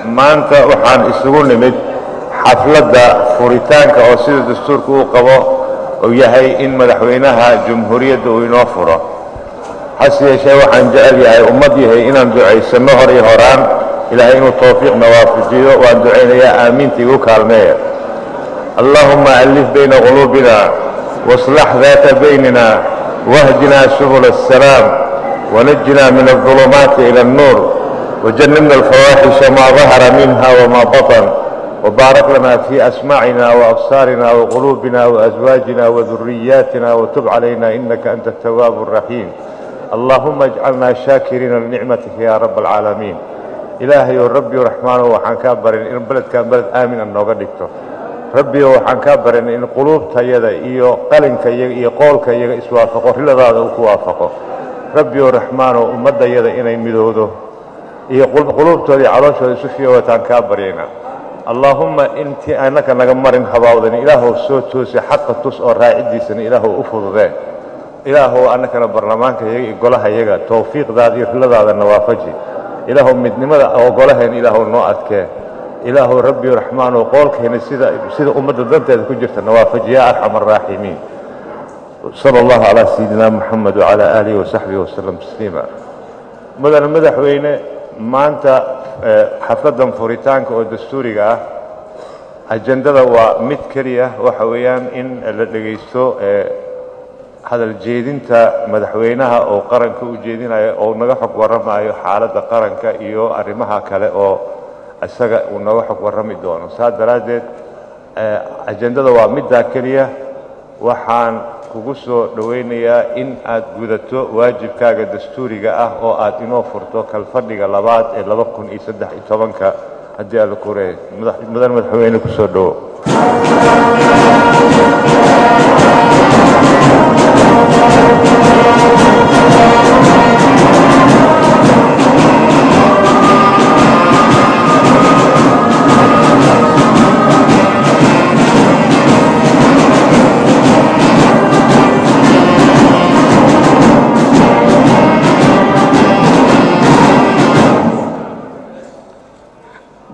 Maanta waxaan isugu nimid xafladda furitaanka oo sida dastuurka uu qabo uu yahay in madaxweynaha jumhuuriyadda uu inoo furo. Hase yeeshee waxaan jecel yahay ummad yahay inaan ducaysanno hor iyo horaan, Ilaahay inuu tawfiiqna waafajiyo. Waan ducaynayaa, aamiinta igu kaalmeeya. Allahuma alif bayna quluubina waslax daata baynina wahdina subul الsalaam wanajina min الظulumaati ilى الnuur وجنبنا الفواحش ما ظهر منها وما بطن وبارك لنا في أسماعنا وأبصارنا وقلوبنا وأزواجنا وذرياتنا وتب علينا إنك أنت التواب الرحيم. اللهم اجعلنا شاكرين لنعمتك يا رب العالمين. إلهي ربي رحمن, waxaan kaa barin in beledkan beled aamin a nooga dhigto. Rabbiyo, waxaan kaa barin in quluubtayada iyo qalinka iyaga iyo qoolka iyaga iswaafaqo, riladaada uu ku waafaqo. Rabbiyo Raxmaano, ummaddayada inay midowdo iyo quluubtooda iyo calooshooda isu fiyowataan kaa baryaynaa. Allaahumma intii annaka naga marin habaawdan, Ilaahow soo toosi, xaqa tus oo raaciddiisana Ilaahow u fududee. Ilaahow, annakana baarlamaanka iyaga iyo golaha iyaga tawfiiqdaada iyo riladaadana waafaji. Ilaahow, midnimada oo golaheen Ilaahow noo adkee. Ilaahow Rabbi Raxmaanow, qoolkayna sida ummadda danteeda ku jirta na waafaji, yaa arxam arraaximiin. Sala allahu calaa sayidina Moxamed wacalaa aalihi wasaxbihi wasalam tasliima. Mudane madaxweyne, maanta xafladdan furitaanka oo dastuuriga ah, ajendada waa mid keliya, waxa weeyaan in la dhegaysto hadal jeedinta madaxweynaha oo qaranka u jeedinayo oo naga xog warramayo xaaladda qaranka iyo arrimaha kale oo isaga uu naga xog warrami doono. Saa daraaddeed ajendada waa middaa keliya. Waxaan kugu soo dhowaynayaa in aad gudato waajibkaaga dastuuriga ah oo aad inoo furto kalfadhiga labaad ee 2013-ka, haddii Alla kureey. Mudan madaxweyne, ku soo dhowo.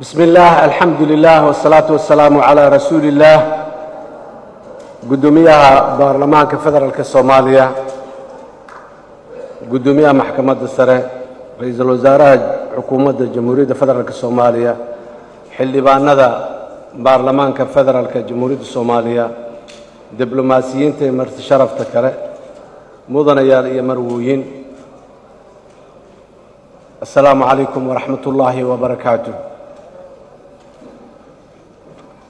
بسم الله، الحمد لله، والصلاة والسلام على رسول الله. Guddoomiyaha Baarlamaanka Federaalka Soomaaliya, guddoomiyaha Maxkamadda Sare, Ra-iisul Wasaaraha Xukuumadda Jamhuuriyadda Federaalka Soomaaliya, xildhibaanada Baarlamaanka Federaalka Jamhuuriyadda Soomaaliya, diblomaasiyiinta iyo marti sharafta kale, mudanayaal iyo marwooyin, assalaamu calaykum waraxmat ullaahi wabarakaatu.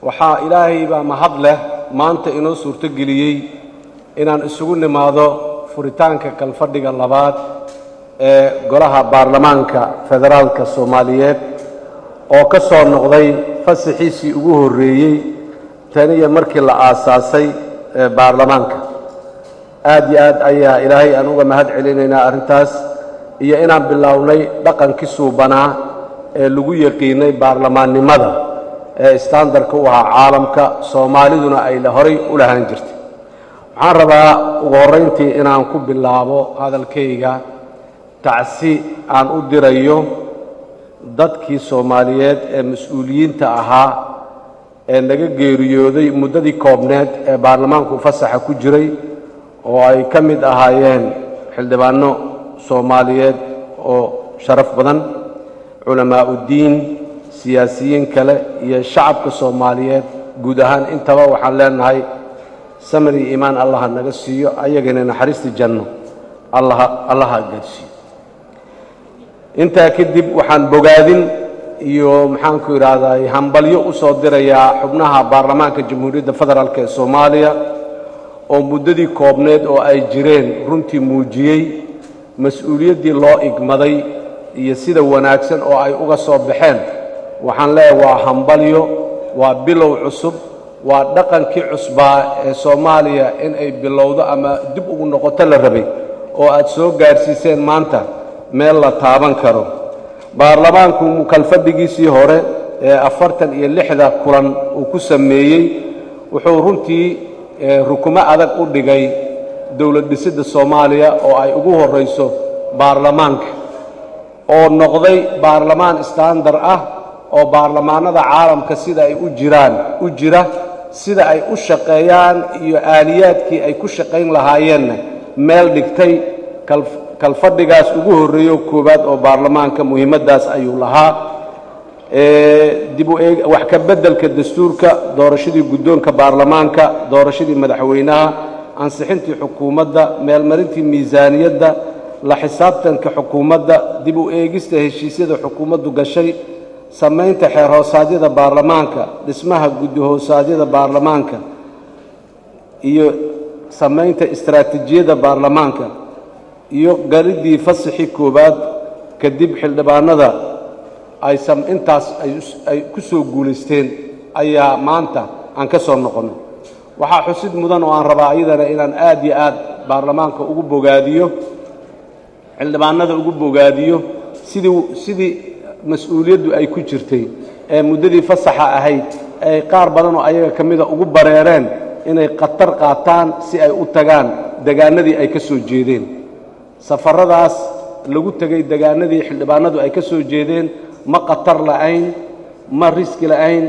Waxaa Ilaahay baa mahad leh maanta inoo suurto geliyey inaan isugu nimaado furitaanka kalfadhiga labaad ee golaha Baarlamaanka Federaalka Soomaaliyeed oo ka soo noqday fasaxiisii ugu horreeyey taniyo markii la aasaasay ee baarlamaanka. Aad iyo aad ayaa Ilaahay aan uga mahad celinaynaa arrintaas iyo inaan bilownay dhaqankii suubanaa ee lagu yaqiinay baarlamaannimada ee standardka u ahaa caalamka, Soomaaliduna ay la horay u lahaan jirtay. Waxaan rabaa ugu horrayntii inaan ku bilaabo hadalkayga tacsi aan u dirayo dadkii Soomaaliyeed ee mas-uuliyiinta ahaa ee naga geeriyooday muddadii koobneed ee baarlamaanku fasaxa ku jiray, oo ay ka mid ahaayeen xildhibaano Soomaaliyeed oo sharaf badan, culamaa'uddiin, siyaasiyiin kale iyo shacabka Soomaaliyeed guud ahaan. Intaba waxaan leenahay samir iyo iimaan Allaha naga siiyo, ayagana naxariistii janno Allaha gaadhsiiyo. Intaa kadib waxaan bogaadin iyo, maxaanku idhaahday, hambalyo u soo dirayaa xubnaha Baarlamaanka Jamhuuriyadda Federaalk ee Soomaaliya oo muddadii koobneed oo ay jireen runtii muujiyey mas-uuliyaddii loo igmaday iyo sida wanaagsan oo ay uga soo baxeen. Waxaan leeyahay waa hambalyo, waa bilow cusub, waa dhaqankii cusbaa ee Soomaaliya in ay bilowdo ama dib ugu noqoto la rabay oo aad soo gaadhsiiseen maanta meel la taaban karo. Baarlamaanku kalfadhigiisii hore ee 46-da kulan uu ku sameeyey wuxuu runtii rukumo adag u dhigay dowlad dhisidda Soomaaliya, oo ay ugu horrayso baarlamaanka oo noqday baarlamaan standard ah. oo baarlamaanada caalamka sida ay u jiraan u jira, sida ay u shaqeeyaan iyo aaliyaadkii ay ku shaqayn lahaayeenna meel dhigtay. Kalfadhigaas ugu horreeyo koowaad oo baarlamaanka muhiimaddaas ayuu lahaa. Dib u eeg wax ka beddelka dastuurka, doorashadii guddoonka baarlamaanka, doorashadii madaxweynaha, ansixintii xukuumadda, meelmarintii miisaaniyadda, la xisaabtanka xukuumadda, dib u eegista heshiisyada xukuumaddu gashay, samaynta xeer hoosaadyada baarlamaanka, dhismaha guddi hoosaadyada baarlamaanka iyo samaynta istaraatiijiyadda baarlamaanka, iyo galiddii fasaxii koowaad kadib xildhibaanada ay intaas ay ku soo guulaysteen ayaa maanta aan ka soo noqonnay. Waxaa xusid mudan oo aan rabaa iyadana inaan aad iyo aad baarlamaanka ugu bogaadiyo, xildhibaanada ugu bogaadiyo sidii mas-uuliyaddu ay ku jirtay ee muddadii fasaxa ahayd ay qaar badan oo ayaga ka mida ugu bareereen inay khatar qaataan si ay u tagaan degaanadii ay ka soo jeedeen. Safaradaas lagu tegey degaanadii xildhibaanadu ay ka soo jeedeen ma khatar la'ayn, ma riski la'ayn,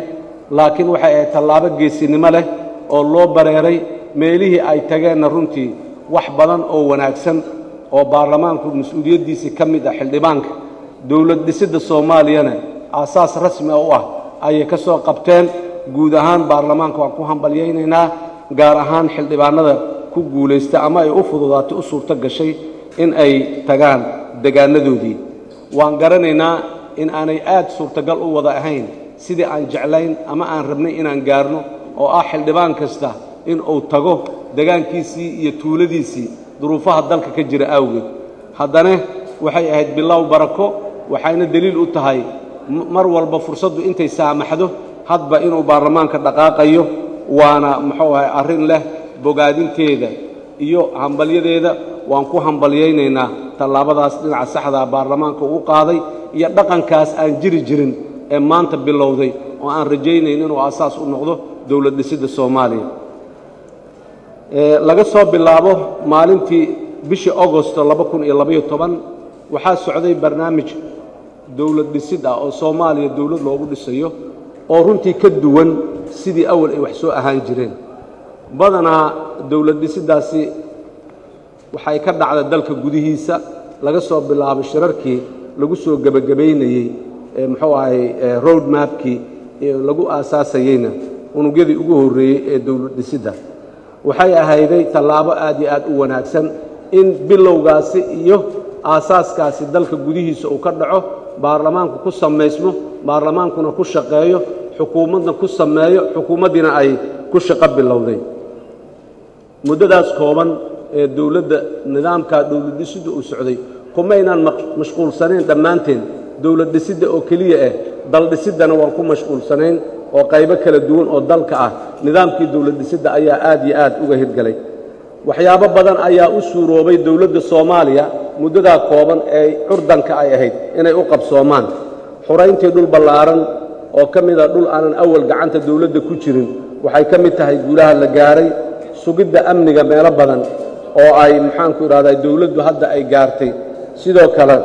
laakiin waxay ahayd tallaabo geesinimo leh oo loo bareeray. Meelihii ay tageenna runtii wax badan oo wanaagsan oo baarlamaanku mas-uuliyaddiisii ka mid ah, xildhibaanka dowlad dhisidda Soomaaliyana aasaas rasmi ah u ah, ayay ka soo qabteen. Guud ahaan baarlamaanka waan ku hambalyaynaynaa, gaar ahaan xildhibaanada ku guulaysta ama ay u fududaatay, u suurto gashay in ay tagaan degaanadoodii. Waan garanaynaa in aanay aad suurtagal u wada ahayn sidii aan jeclayn ama aan rabnay inaan gaarno, oo ah xildhibaan kasta in uu tago degaankiisii iyo tuuladiisii, duruufaha dalka ka jira awgeed. Haddana waxay ahayd bilow barako, waxayna deliil u tahay mar walba fursaddu intay saamaxdo hadba inuu baarlamaanka dhaqaaqayo, waana muxuu ahay arrin leh bogaadinteeda iyo hambalyadeeda. Waan ku hambalyaynaynaa tallaabadaas dhinaca saxdaa baarlamaanka uu qaaday iyo dhaqankaas aan jiri jirin ee maanta bilowday oo aan rajaynayn inuu aasaas u noqdo dowlad dhisidda Soomaaliya. Laga soo bilaabo maalintii bishii Agosto 2012 waxaa socday barnaamij dowlad dhisid ah oo Soomaaliya dowlad loogu dhisayo, oo runtii ka duwan sidii awal ay wax soo ahaan jireen. Badanaa dowlad dhisiddaasi waxay ka dhacda dalka gudihiisa, laga soo bilaabo shirarkii lagu soo gebagabaynayey ee muxuu ahay road mapkii lagu aasaasayeyna unugyadii ugu horreeyey ee dowlad dhisidda. Waxay ahayday tallaabo aad iyo aad u wanaagsan in bilowgaasi iyo aasaaskaasi dalka gudihiisa uu ka dhaco, baarlamaanku ku samaysmo, baarlamaankuna ku shaqeeyo, xukuumadna ku sameeyo, xukuumaddiina ay ku shaqo bilowday. Muddadaas kooban ee dowladda nidaamkaa dowlad dhisidda uu socday kumaynaan mashquulsanayn dhammaanteen dowlad dhisidda oo keliya ah, dal dhisiddana waan ku mashquulsanayn oo qaybo kala duwan oo dalka ah nidaamkii dowlad dhisidda ayaa aad iyo aad uga hirgalay. Waxyaabo badan ayaa u suuroobay dowladda Soomaaliya muddadaa kooban ee curdanka ay ahayd inay u qabsoomaan. Xurayntii dhul ballaaran oo ka mid a dhul aanan awal gacanta dowladda ku jirin waxay ka mid tahay guulaha la gaaray. Sugidda amniga meelo badan oo ay maxaanku idhahdaa dowladdu hadda ay gaartay, sidoo kale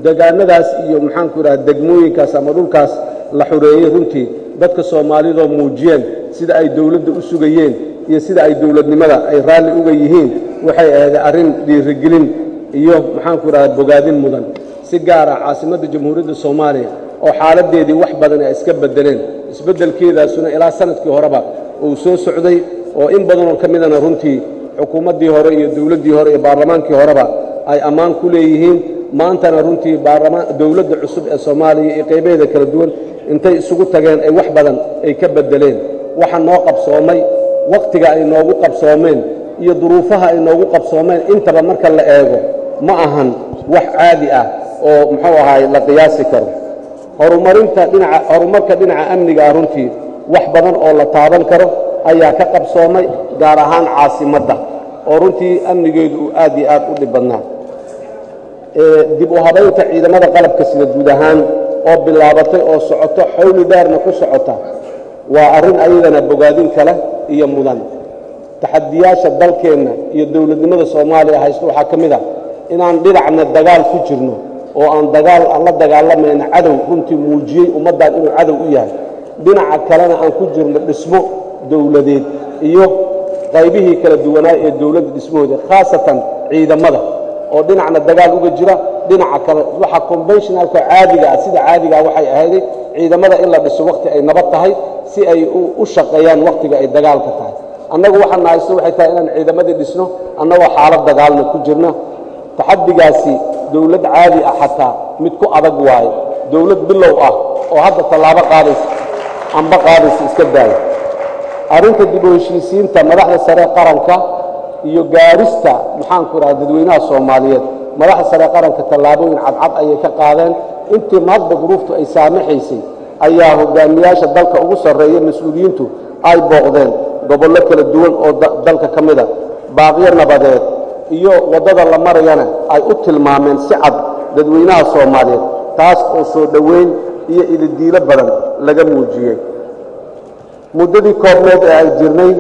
degaanadaas iyo maxaanku idhahda degmooyinkaas ama dhulkaas la xureeyey, runtii dadka Soomaalidoo muujiyeen sida ay dowladda u sugayeen iyo sida ay dowladnimada ay raalli uga yihiin, waxay ahayd arrin dhiirigelin iyo maxaanku idhahda bogaadin mudan. Si gaar ah caasimadda Jamhuuriyadda Soomaaliya oo xaaladdeedii wax badan ay iska beddeleen, isbeddelkeedaasuna ilaa sanadkii horeba uu soo socday, oo in badanoo ka midana runtii xukuumaddii hore iyo dowladdii hore iyo baarlamaankii horeba ay ammaan ku leeyihiin. Maantana runtii baarlamaan dowladda cusub ee Soomaaliya iyo qaybaheeda kala duwan intay isugu tageen ay wax badan ay ka beddeleen. Waxa noo qabsoomay, wakhtiga ay noogu qabsoomeen iyo duruufaha ay noogu qabsoomeen intaba marka la eego, ma ahan wax caadi ah oo muxuu ahaay la qiyaasi karo. Horumarinta dhinaca horumarka dhinaca amniga ah, runtii wax badan oo la taaban karo ayaa ka qabsoomay, gaar ahaan caasimadda oo runtii amnigeedu uu aad iyo aad u dhib badnaa. Dib u habaynta ciidamada qalabka sida guud ahaan oo bilaabatay oo socoto xawli dheerna ku socota waa arrin ayadana bogaadin kale iyo mudan. Taxadiyaasha dalkeenna iyo dowladnimada Soomaaliya haysto waxaa ka mid ah inaan dhinacna dagaal ku jirno, oo aan dagaal aan la dagaalamayna cadow runtii muujiyey ummaddan inuu cadow u yahay, dhinaca kalena aan ku jirno dhismo dowladeed iyo qaybihii kala duwanaa ee dowladda dhismahooda, khaasatan ciidamada oo dhinacna dagaal uga jira dhinaca kale. Waxa conventionalka caadiga ah, sida caadiga ah waxay ahayday ciidamada in la dhiso wakhti ay nabad tahay si ay u shaqeeyaan wakhtiga ay dagaalka tahay. Annagu waxaan nahaysto waxay tahay inaan ciidamadii dhisno annagoo xaalad dagaalna ku jirna. Taxaddigaasi dowlad caadi ah xataa mid ku adag waaye, dowlad bilow ah oo hadda tallaabo qaadaysa amba qaadaysa iska daaya. Arrinta dib u heshiisiinta madaxda sare qaranka iyo gaarista maxaanku idhaha dadweynaha Soomaaliyeed, madaxda sare qaranka tallaabooyin cadcad ayay ka qaadeen. Intii mahadba duruuftu ay saamaxaysay ayaa hogaamiyaasha dalka ugu sarreeya mas-uuliyiintu ay booqdeen gobollo kala duwan oo dalka ka mid a, baaqyo nabadeed iyo waddada la marayana ay u tilmaameen si cad dadweynaha Soomaaliyeed, taas oo soo dhoweyn iyo ididiilo badan laga muujiyey. Muddadii koobneed ee ay jirnay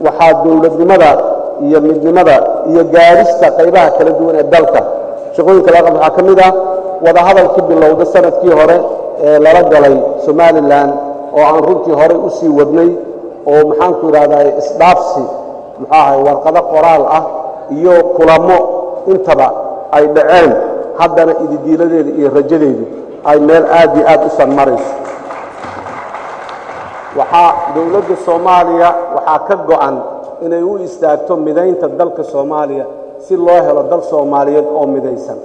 waxaa dowladnimada iyo midnimada iyo gaarista qaybaha kala duwan ee dalka shaqooyinka laga qabto waxaa ka mid ah wadahadalkii bilowda sanadkii hore ee lala galay Somalilan oo aan runtii horey u sii wadnay, oo maxaanku idhahdaa isdhaafsi muxuu ahay warqado qoraal ah iyo kulamo intaba ay dhaceen, haddana ididiiladeeda iyo rajadeedu ay meel aad iyo aad u san marayso. Waxaa dowladda Soomaaliya waxaa ka go'an inay u istaagto midaynta dalka Soomaaliya si loo helo dal Soomaaliyeed oo midaysan.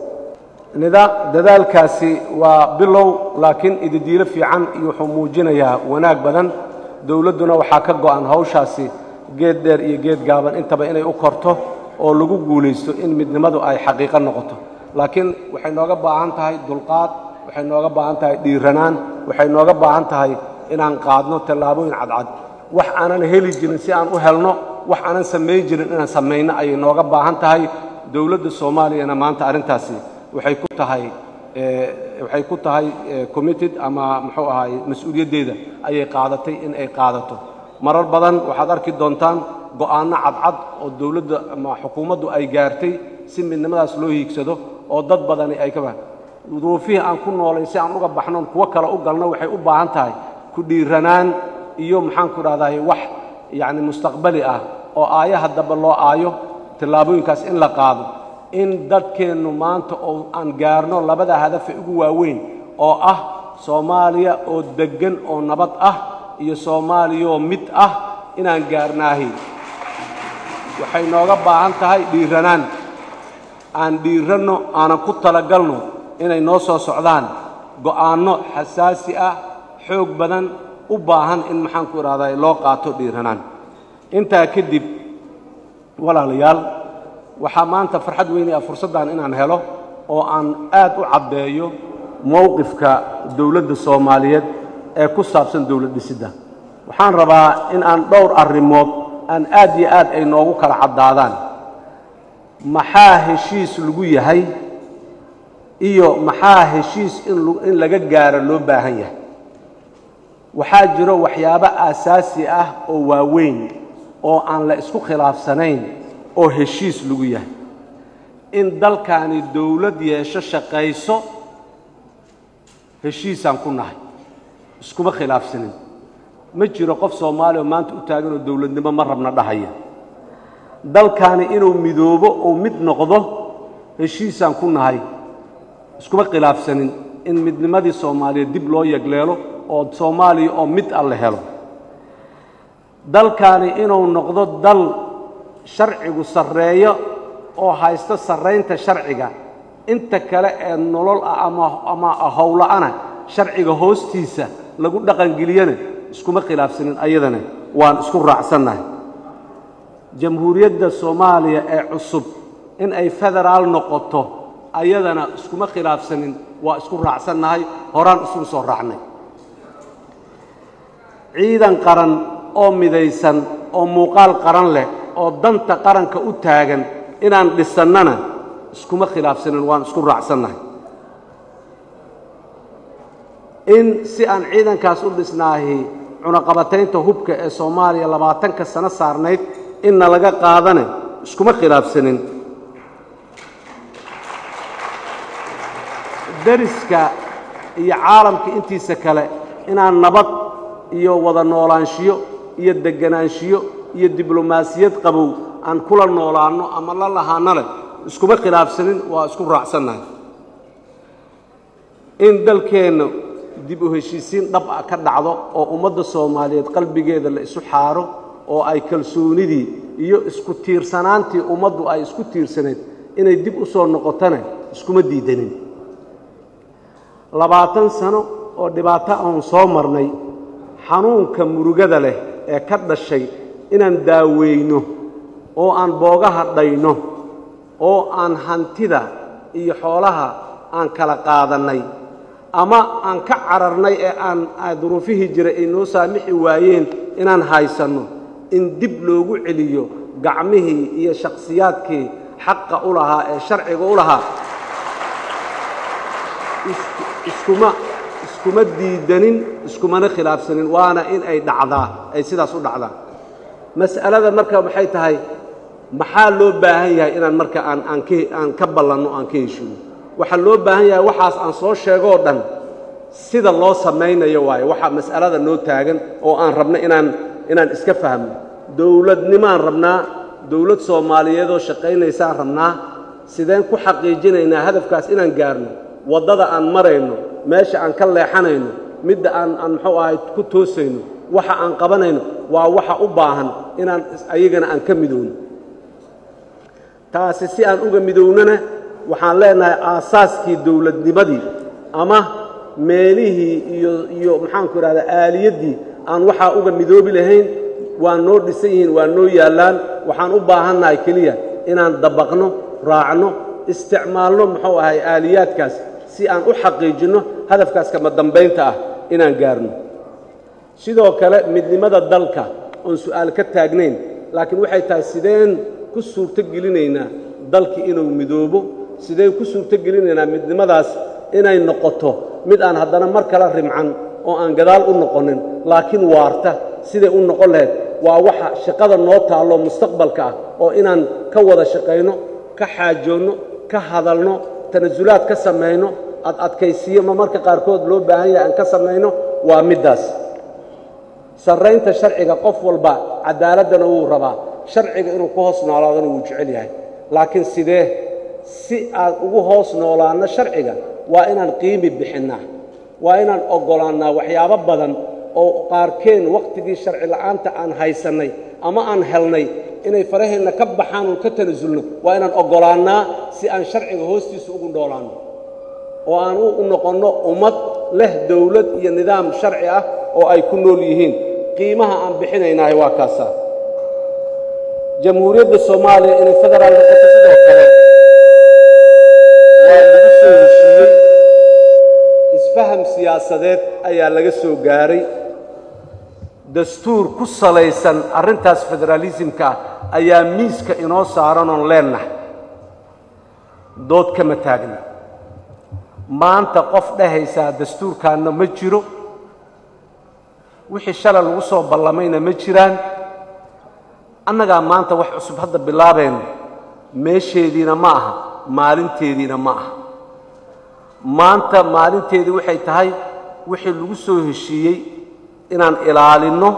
Dadaalkaasi waa bilow, laakiin ididiilo fiican iyo wuxuu muujinayaa wanaag badan. Dowladduna waxaa ka go'an hawshaasi geed dheer iyo geed gaaban intaba inay u korto oo lagu guulaysto in midnimadu ay xaqiiqo noqoto. Laakiin waxay nooga baahan tahay dulqaad, waxay nooga baahan tahay dhiiranaan, waxay nooga baahan tahay inaan qaadno tallaabooyin cadcad. Wax aanan heli jirin si aan u helno, wax aanan samayn jirin inaan samayno ayay nooga baahan tahay. Dowladda Soomaaliyana maanta arrintaasi waxay ku tahay waxay ku tahay committed ama muxuu ahaay mas-uuliyaddeeda ayay qaadatay in ay qaadato. Marar badan waxaad arki doontaan go'aanno cadcad oo dowladda ama xukuumaddu ay gaartay si midnimadaas loo hiigsado oo dad badani ay ka duruufihii aan ku noolayn si aan uga baxnoon kuwo kale u galno. Waxay u baahan tahay ku dhiiranaan iyo maxaanku idhahdaay wax yacni mustaqbali ah oo aayaha dambe loo aayo tallaabooyinkaas in la qaado, in dadkeennu maanta oo aan gaarno labada hadafe ugu waaweyn oo ah Soomaaliya oo deggan oo nabad ah iyo Soomaaliyaoo mid ah inaan gaarnaahi. Waxay nooga baahan tahay dhiiranaan. Aan dhiiranno, aanan ku talagalno inay noo soo socdaan go'aanno xasaasi ah xoog badan u baahan in maxaanku idhahdaa loo qaato dhiiranaan. Intaa kadib walaalayaal, waxaa maanta farxad weynay ah fursaddan inaan helo oo aan aad u caddeeyo mowqifka dowladda Soomaaliyeed ee ku saabsan dowlad dhisidda. Waxaan rabaa in aan dhowr arrimood aan aad iyo aad ay noogu kala caddaadaan. Maxaa heshiis lagu yahay iyo maxaa heshiis in laga gaaro loo baahan yahay? Waxaa jiro waxyaabo aasaasi ah oo waaweyn oo aan la isku khilaafsanayn oo heshiis lagu yahay. In dalkaani dowlad yeesho shaqayso heshiisaan ku nahay, iskuma khilaafsanin. Ma jiro qof Soomaali oo maanta u taagan oo dowladnimo ma rabna dhahaya. Dalkaani inuu midoobo oo mid noqdo heshiisaan ku nahay, iskuma khilaafsanin. In midnimadii Soomaaliyeed dib loo yegleelo oo Soomaaliya oo mid ah la helo. Dalkaani inuu noqdo dal sharcigu sarreeyo oo haysto sarraynta sharciga, inta kale ee nolol ah ama howla-ana sharciga hoostiisa lagu dhaqangeliyana iskuma khilaafsanin, ayadana waan isku raacsannahay. Jamhuuriyadda Soomaaliya ee cusub in ay federaal noqoto ayadana iskuma khilaafsanin, waa isku raacsannahay, horaan isugu soo raacnay. Ciidan qaran oo midaysan oo muuqaal qaran leh oo danta qaranka u taagan inaan dhisannana iskuma khilaafsanin, waan isku raacsannahay. In si aan ciidankaas u dhisnaahi cunaqabataynta hubka ee Soomaaliya 20ka sano saarnayd inna laga qaadane iskuma khilaafsanin. Dariska iyo caalamka intiisa kale inaan nabad iyo wada noolaanshiyo iyo deganaanshiyo iyo diblomaasiyad qabow aan kula noolaanno ama la lahaanno leh iskuma khilaafsanin, waa isku raacsannahay. In dalkeenna dib u heshiisiin dhab ah ka dhacdo oo ummadda Soomaaliyeed qalbigeeda la isu xaaro oo ay kalsoonidii iyo isku tiirsanaantii ummaddu ay isku tiirsanayd inay dib u soo noqotona iskuma diidanin. 20 sano oo dhibaato aan soo marnay, xanuunka murugada leh ee ka dhashay inaan daaweyno oo aan boogaha dhayno oo aan hantida iyo xoolaha aan kala qaadannay ama aan ka cararnay ee aan duruufihii jiray ay noo saamixi waayeen inaan haysanno, in dib loogu celiyo gacmihii iyo shakhsiyaadkii xaqa u lahaa ee sharciga u lahaa iskuma diidanin, iskumana khilaafsanin, waana in ay dhacdaa, ay sidaas u dhacdaa. Mas'alada marka waxay tahay, maxaa loo baahan yahay inaan marka aan ka ballanno, aan ka heshiino? Waxaa loo baahan yahay waxaas aan soo sheegoo dhan sida loo samaynayo waayo waxaa mas'alada noo taagan oo aan rabno inaan iska fahmno. Dowladnimaan rabnaa, dowlad Soomaaliyeedoo shaqaynaysaan rabnaa. Sideen ku xaqiijinaynaa hadafkaas inaan gaarno? Waddada aan marayno, meesha aan ka leexanayno, midda aan muxuu ahay ku toosayno, waxa aan qabanayno waa waxa u baahan inaan ayagana aan ka midowno. Taasi si aan uga midownana waxaan leenahay aasaaskii dowladnimadii ama meelihii iyo maxaanku idhahdaa aaliyaddii aan waxaa uga midoobi lahayn waa noo dhisan yihiin, waa noo yaallaan. Waxaan u baahannahay keliya inaan dabaqno, raacno, isticmaalno muxuu ahay aaliyaadkaas si aan u xaqiijinno hadafkaas kama dambaynta ah inaan gaarno. Sidoo kale midnimada dalka oon su'aal ka taagnayn, laakiin waxay tahay sideen ku suurto gelinaynaa dalki inuu midoobo, sideen ku suurto gelinaynaa midnimadaas inay noqoto mid aan haddana mar kale rimcan oo aan gadaal u noqonin laakiin waarta, siday u noqon lahayd waa waxa shaqada noo taallo mustaqbalka ah oo inaan ka wada shaqayno, ka xaajoonno, ka hadalno, tanasulaad ka samayno, ad adkaysiyo ma marka qaarkood loo baahan yahay aan ka samayno, waa middaas. Sarraynta sharciga, qof walba cadaaladdana wuu rabaa, sharciga inuu ku hoos noolaadona wuu jecel yahay, laakiin sidee si aan ugu hoos noolaanno sharciga? Waa inaan qiimi bixinnaa, waa inaan oggolaannaa waxyaabo badan oo qaarkeen wakhtigii sharci la'aanta aan haysannay ama aan helnay inay faraheenna ka baxaan oon ka tanasulno. Waa inaan oggolaannaa si aan sharciga hoostiisa ugu noolaanno oo aan u noqonno ummad leh dawlad iyo nidaam sharci ah oo ay ku nool yihiin. Qiimaha aan bixinaynahay waa kaasaa. Jamhuuriyadda Soomaaliya inay federaal noqoto sidoo kale waa lagu soo heshiiyey, isfaham siyaasadeed ayaa laga soo gaaray. Dastuur ku salaysan arrintaas federaalisimka ah ayaa miiska inoo saaran oon leennahay, dood kama taagna. Maanta qof dhahaysaa dastuurkaanna ma jiro, wixii shalay lagu soo ballamayna ma jiraan, annagaa maanta wax cusub hadda bilaabayno, meesheediina ma aha, maalinteediina ma aha. Maanta maalinteedii waxay tahay wixii lagu soo heshiiyey inaan ilaalinno,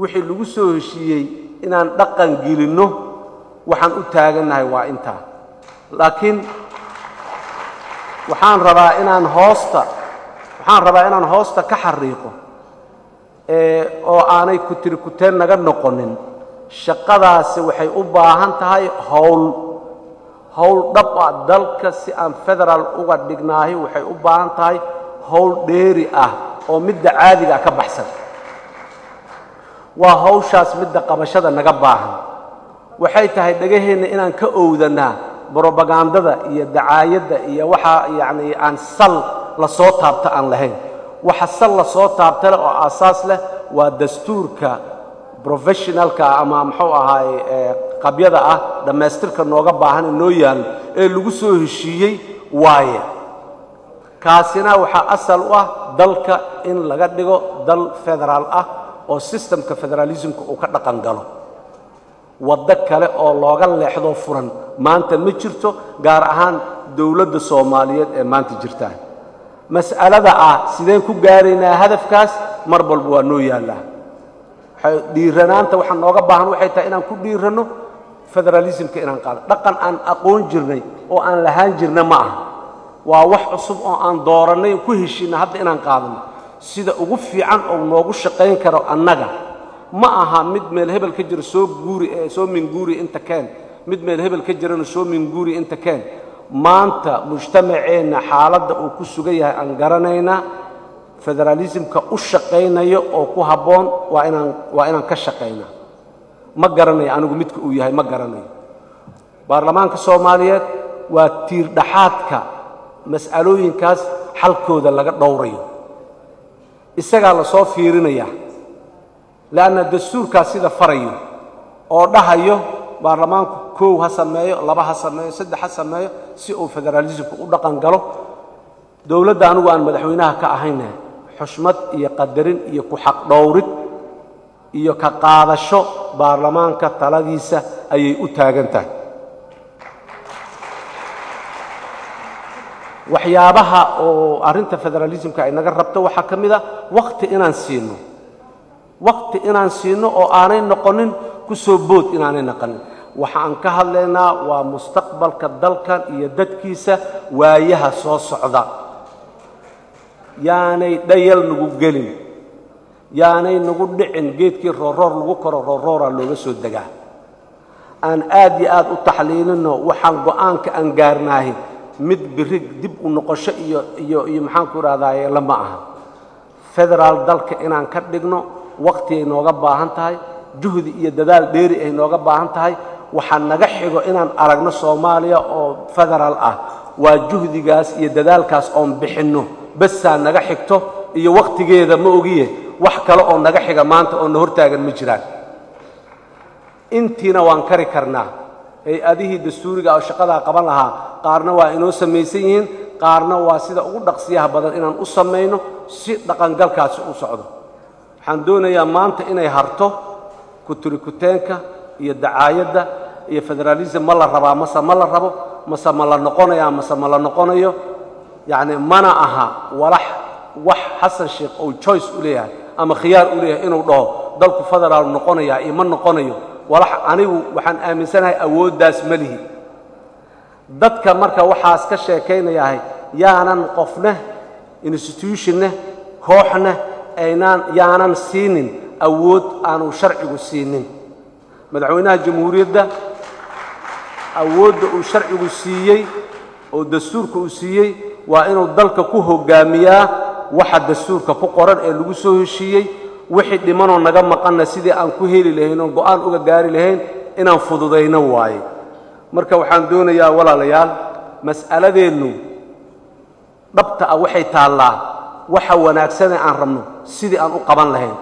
wixii lagu soo heshiiyey inaan dhaqan gelinno. Waxaan u taagannahay waa intaa. Laakiin waxaan rabaa inaan hoosta ka xariiqo oo aanay kutirikuteen naga noqonin. Shaqadaasi waxay u baahan tahay hawl dhab ah. Dalka si aan federaal uga dhignaahi waxay u baahan tahay hawl dheeri ah oo midda caadiga ah ka baxsan. Waa hawshaas midda qabashada naga baahan. Waxay tahay dhagaheenna inaan ka owdanaa brobagandada iyo dacaayadda iyo waxa yacni aan sal la soo taabta aan lahayn. Waxa sal la soo taabta leh oo aasaas leh waa dastuurka professionalka ama muxuu ahaay qabyada ah dhammaystirka nooga baahan ee noo yaallo ee lagu soo heshiiyey waaye. Kaasina waxaa asal u ah dalka in laga dhigo dal federaal ah oo sistemka federaalismka uu ka dhaqan galo. Waddo kale oo looga leexdo furan maanta ma jirto, gaar ahaan dowladda Soomaaliyeed ee maanta jirta. Mas'alada ah sideen ku gaaraynaa hadafkaas mar walba waa noo yaallaa. Dhiiranaanta waxaa nooga baahan waxay tahay inaan ku dhiiranno federalismka, inaan qaado dhaqan aan aqoon jirnay oo aan lahaan jirna ma aha. Waa wax cusub oo aan doorannay, ku heshiinna hadda inaan qaadano sida ugu fiican oo noogu shaqayn karo annaga. Ma aha mid meel hebel ka jira soo guuri ee soo minguuri inta keen, mid meel hebel ka jirana soo minguuri inta keen. Maanta mujtamaceenna xaaladda uu ku sugan yahay aan garanaynaa, federalismka u shaqaynayo oo ku habboon waa inaan ka shaqaynaa. Ma garanayo anigu midka uu yahay, ma garanayo. Baarlamaanka Soomaaliyeed waa tiir dhaxaadka mas'alooyinkaas xalkooda laga dhowrayo, isagaa la soo fiirinayaa, leanna dastuurkaas sida farayo oo dhahayo baarlamaanku 1 ha sameeyo, 2 ha sameeyo, 3 ha sameeyo si uu federalismku u dhaqan galo. Dowladda anigu aan madaxweynaha ka ahayna xushmad iyo qadarin iyo ku xaq dhowrid iyo ka qaadasho baarlamaanka taladiisa ayay u taagan tahay. Waxyaabaha oo arrinta federalismka ay naga rabto waxaa ka mid ah waqti inaan siino, waqti inaan siino oo aanay noqonin ku soo bood, inaanay noqonin. Waxa aan ka hadlaynaa waa mustaqbalka dalkan iyo dadkiisa waayaha soo socda. Yaanay dhayal nagu gelin, yaanay nagu dhicin geedkii rooroor lagu koro roorooraa looga soo degaa. Aan aad iyo aad u taxliilinno waxaan go'aanka aan gaarnaahay mid biri dib u noqosho iyo iyo iyo maxaan ku idhahdaaye lama aha. Federaal dalka inaan ka dhigno waqti ay nooga baahan tahay, juhdi iyo dadaal dheeri ay nooga baahan tahay. Waxaa naga xigo inaan aragno Soomaaliya oo federaal ah, waa juhdigaas iyo dadaalkaas oon bixinno basaa naga xigto iyo waqtigeeda ma ogiye, wax kale oo naga xiga maanta oo na hortaagan ma jiraan. Intiina waan kari karnaa. Hay-adihii dastuuriga oo shaqadaa qaban lahaa qaarna waa inoo samaysan yihiin, qaarna waa sida ugu dhaqsiyaha badan inaan u samayno si dhaqangalkaasi u socdo. Waxaan doonayaa maanta inay harto kuturikuteenka iyo dacaayadda iyo federalism ma la rabaa mase ma la rabo, mase ma la noqonayaa mase ma la noqonayo. Yacni mana aha walax wax Xasan Sheekh uu choice u leeyahay ama khiyaar u leeyahay inuu dhaho dalku federaal noqonayaa iyo ma noqonayo. Walax anigu waxaan aaminsanahay awooddaas ma lihi. Dadka marka waxaas ka sheekaynayahay yaanan qofna, institutionna, kooxna aynaan yaanan siinin awood aanu sharcigu siinin. Madaxweynaha jamhuuriyadda awoodda uu sharcigu siiyey oo dastuurka uu siiyey waa inuu dalka ku hoggaamiyaa waxa dastuurka ku qoran ee lagu soo heshiiyey. Wixii dhimanoo naga maqanna sidii aan ku heli lahayn oon go'aan uga gaari lahayn inaan fududayno waaye. Marka waxaan doonayaa walaalayaal, mas'aladeennu dhabta ah waxay taallaa waxa wanaagsanee aan rabno sidii aan u qaban lahayn.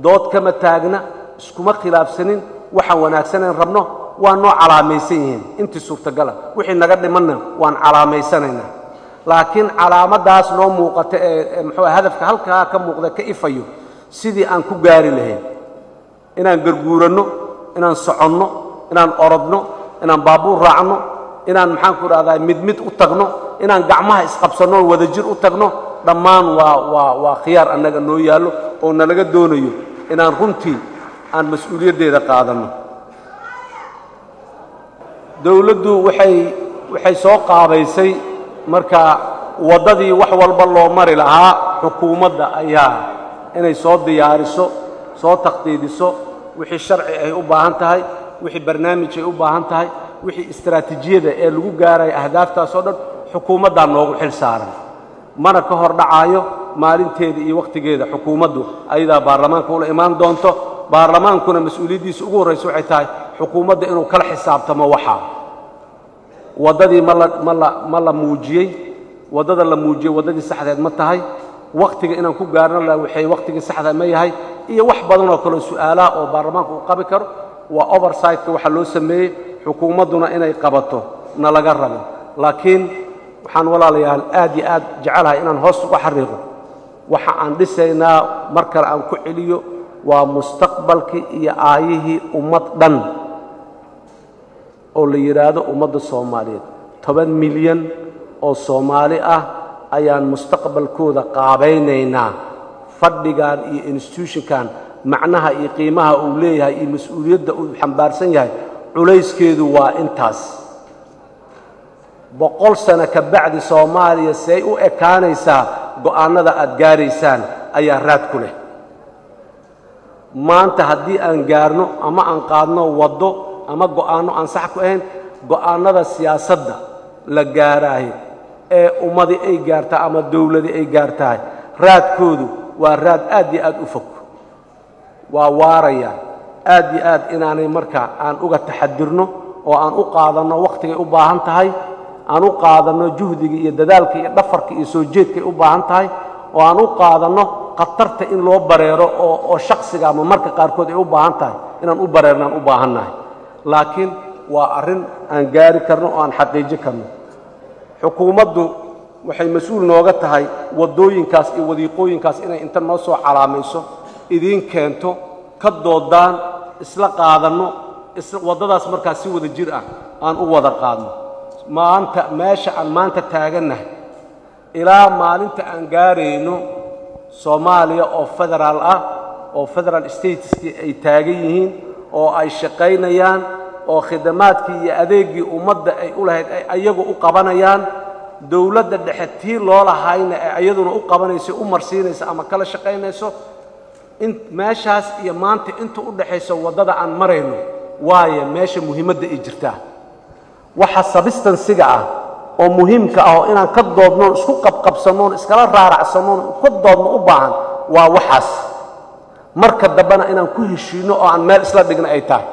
Dood kama taagna, iskuma khilaafsanin, waxa wanaagsaneen rabno waa noo calaamaysan yihiin intii suurtagala, wixii naga dhimanna waan calaamaysanaynaa. Laakiin calaamaddaas noo muuqata ee muxuu hadafka halkaa ka muuqda ka ifayo sidii aan ku gaari lahayn, inaan garguuranno, inaan soconno, inaan orodno, inaan baabuur raacno, inaan maxaan ku idhahdaa mid mid u tagno, inaan gacmaha isqabsanno oo wadajir u tagno, dhammaan waa khiyaar annaga noo yaallo oo nalaga doonayo inaan runtii aan mas-uuliyaddeeda qaadanno. Dowladdu waxay soo qaabaysay marka waddadii wax walba loo mari lahaa xukuumadda ayaa inay soo diyaariso, soo takhdiidiso wixii sharci ay u baahan tahay, wixii barnaamij ay u baahan tahay, wixii istaraatiijiyada ee lagu gaarayo ahdaaftaas oo dhan xukuumaddaa noogu xil saaran. Mana ka hor dhacaayo maalinteeda iyo wakhtigeeda, xukuumaddu ayadaa baarlamaanka ula imaan doonto. Baarlamaankuna mas-uuliyaddiisa ugu horraysa waxay tahay xukuumadda inuu kala xisaabtamo. Waxaa waddadii ma la muujiyey, waddada la muujiyey waddadii saxdeed ma tahay, wakhtiga inaan ku gaarno la waxay wakhtigii saxda ma yahay, iyo wax badan oo kaleo su'aalaha oo baarlamaanku uu qabi karo. Waa oversight-ka waxa loo sameeyey xukuumadduna inay qabato na laga rabo. Laakiin waxaan walaalayaal aad iyo aad jecelahay inaan hoos uga xariiqo waxa aan dhisaynaa, mar kale aan ku celiyo, waa mustaqbalkii iyo aayihii ummad dhan. oo la yidhaahdo ummadda Soomaaliyeed 10 milyan oo Soomaali ah ayaan mustaqbalkooda qaabaynaynaa. Fadhigan iyo institutionkan macnaha iyo qiimaha uu leeyahay iyo mas-uuliyadda uu xambaarsan yahay culayskeedu waa intaas. 100 sano ka bacdi Soomaaliya say u ekaanaysaa go'aanada aad gaaraysaan ayaa raad ku leh. Maanta haddii aan gaarno ama aan qaadno waddo ama go'aanno aan sax ku ahayn, go'aannada siyaasadda la gaaraayo ee ummadi ay gaartaa ama dawladi ay gaartahay raadkoodu waa raad aad iyo aad u fog, waa waarayaan aad iyo aad. Inaanay markaa aan uga taxadirno oo aan u qaadanno wakhtigay u baahan tahay, aan u qaadanno juhdiga iyo dadaalka iyo dhafarka iyo soo jeedkay u baahan tahay, oo aan u qaadanno khatarta in loo bareero oo shakhsiga ama marka qaarkood ay u baahan tahay inaan u bareernaan u baahannahay. Laakiin waa arrin aan gaari karno oo aan xaqiijin karno. Xukuumaddu waxay mas-uul nooga tahay waddooyinkaas iyo wadiiqooyinkaas inay inta noo soo calaamayso, idiin keento, ka doodaan, isla qaadanno, waddadaas markaas si wada jir ah aan u wada qaadno. Maanta meesha aan maanta taagannahay ilaa maalinta aan gaarayno Soomaaliya oo federaal ah, oo federal stateski ay taagan yihiin oo ay shaqaynayaan oo khidamaadkii iyo adeeggii ummadda ay u lahayd ay ayagu u qabanayaan, dawladda dhexe tii loo lahayna ay ayaduna u qabanayso, u marsiinayso ama kala shaqaynayso, in meeshaas iyo maanta inta u dhaxayso waddada aan marayno waayo meesha muhiimadda ay jirtaa. Waxa sabistansiga ah oo muhiimka ah oo inaan ka doodnoon, isku qabqabsannoon, iskala raaracsannoon, ka doodno u baahan waa waxaas. Marka dambena inaan ku heshiinno oo aan meel isla dhigno ay tahay.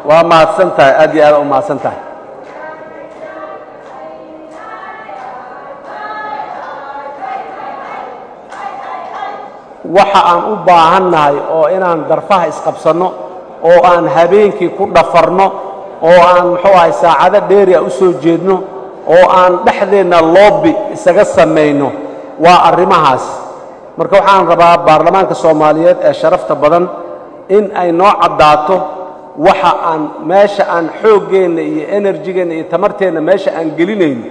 Waa mahadsan tahay, aad iyo aad u mahadsan tahay. Waxa aan u baahannahay oo inaan darfaha isqabsanno oo aan habeenkii ku dhafarno oo aan muxuu ahay saacado dheeri ah u soo jeedno oo aan dhexdeenna loobi isaga samayno waa arrimahaas. Marka waxaan rabaa baarlamaanka Soomaaliyeed ee sharafta badan in ay noo caddaato waxa aan meesha aan xooggeenna iyo enerjigeenna iyo tamarteenna meesha aan gelinayno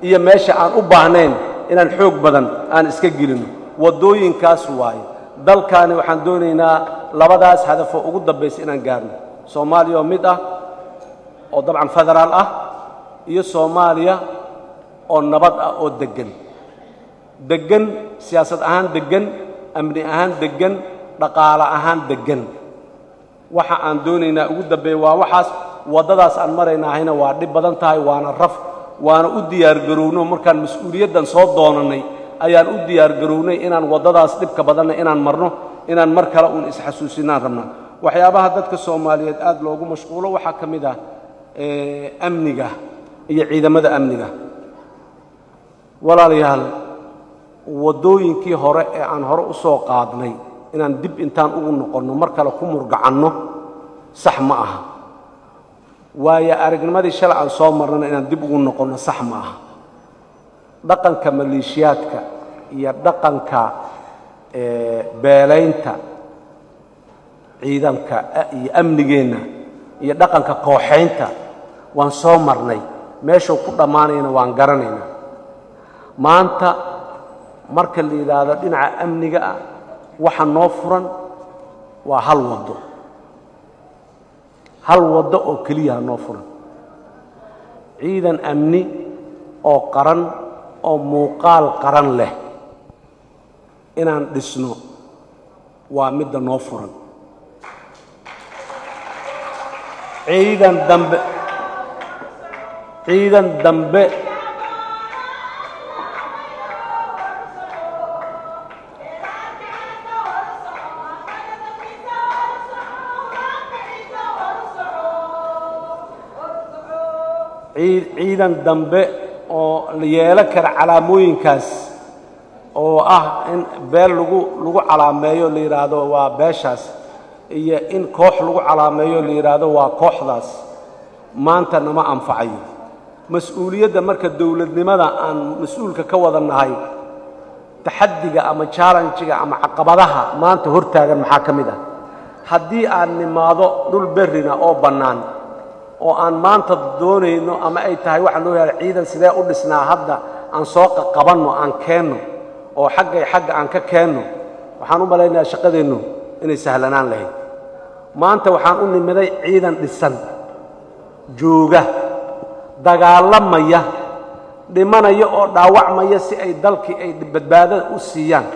iyo meesha aan u baahnayn inaan xoog badan aan iska gelinno. Waddooyinkaas waaye. Dalkaani waxaan doonaynaa labadaas hadafoo ugu dambaysa inaan gaarno: Soomaaliya oo mid ah oo dabcan federaal ah iyo Soomaaliya oo nabad ah oo deggan, deggan siyaasad ahaan, deggan amni ahaan, deggan dhaqaale ahaan, deggan. Waxa aan doonaynaa ugu dambeeya waa waxaas. Waddadaas aan maraynaahayna waa dhib badan tahay, waana raf, waana u diyaargarowno. Markaan mas-uuliyaddan soo doonannay ayaan u diyaargarownay inaan waddadaas dhibka badanna inaan marno, inaan mar kale uun isxasuusinaan rabnaa. Waxyaabaha dadka Soomaaliyeed aad loogu mashquulo waxaa ka mid ah amniga iyo ciidamada amniga. Walaalayaal, waddooyinkii hore ee aan hore u soo qaadnay inaan dib intaan ugu noqonno mar kale ku murgacanno sax ma aha. Waayo aragnimadii shalay aan soo marnana inaan dib ugu noqonno sax ma aha. Dhaqanka maleeshiyaadka iyo dhaqanka beelaynta ciidanka iyo amnigeenna iyo dhaqanka kooxaynta waan soo marnay, meeshuu ku dhammaanayna waan garanaynaa. Maanta marka la yidhaahdo dhinaca amniga ah waxa noo furan waa hal waddo, hal waddo oo keliyaha noo furan: ciidan amni oo qaran oo muuqaal qaran leh inaan dhisno waa midda noo furan. Ciidan dambe, ciidan dambe ciidan dambe oo la yeelan kara calaamooyinkaas oo ah in beel lagu calaameeyo la yidhaahdo waa beeshaas iyo in koox lagu calaameeyo la yidhaahdo waa kooxdaas maanta nama anfacayo. Mas-uuliyadda marka dowladnimada aan mas-uulka ka wada nahay, taxaddiga ama challenge-ga ama caqabadaha maanta hortaagan maxaa ka mid ah? Haddii aan nimaado dhul berrina oo bannaan oo aan maanta doonayno ama ay tahay waxaa loo yahay ciidan sidee u dhisnaa, hadda aan soo qabanno, aan keenno oo xaggay xagga aan ka keenno, waxaan u malaynayaa shaqadeennu inay sahlanaan lahayd. Maanta waxaan u nimiday ciidan dhisan, jooga, dagaalamaya, dhimanaya oo dhaawacmaya si ay dalkii ay badbaadada u siiyaan,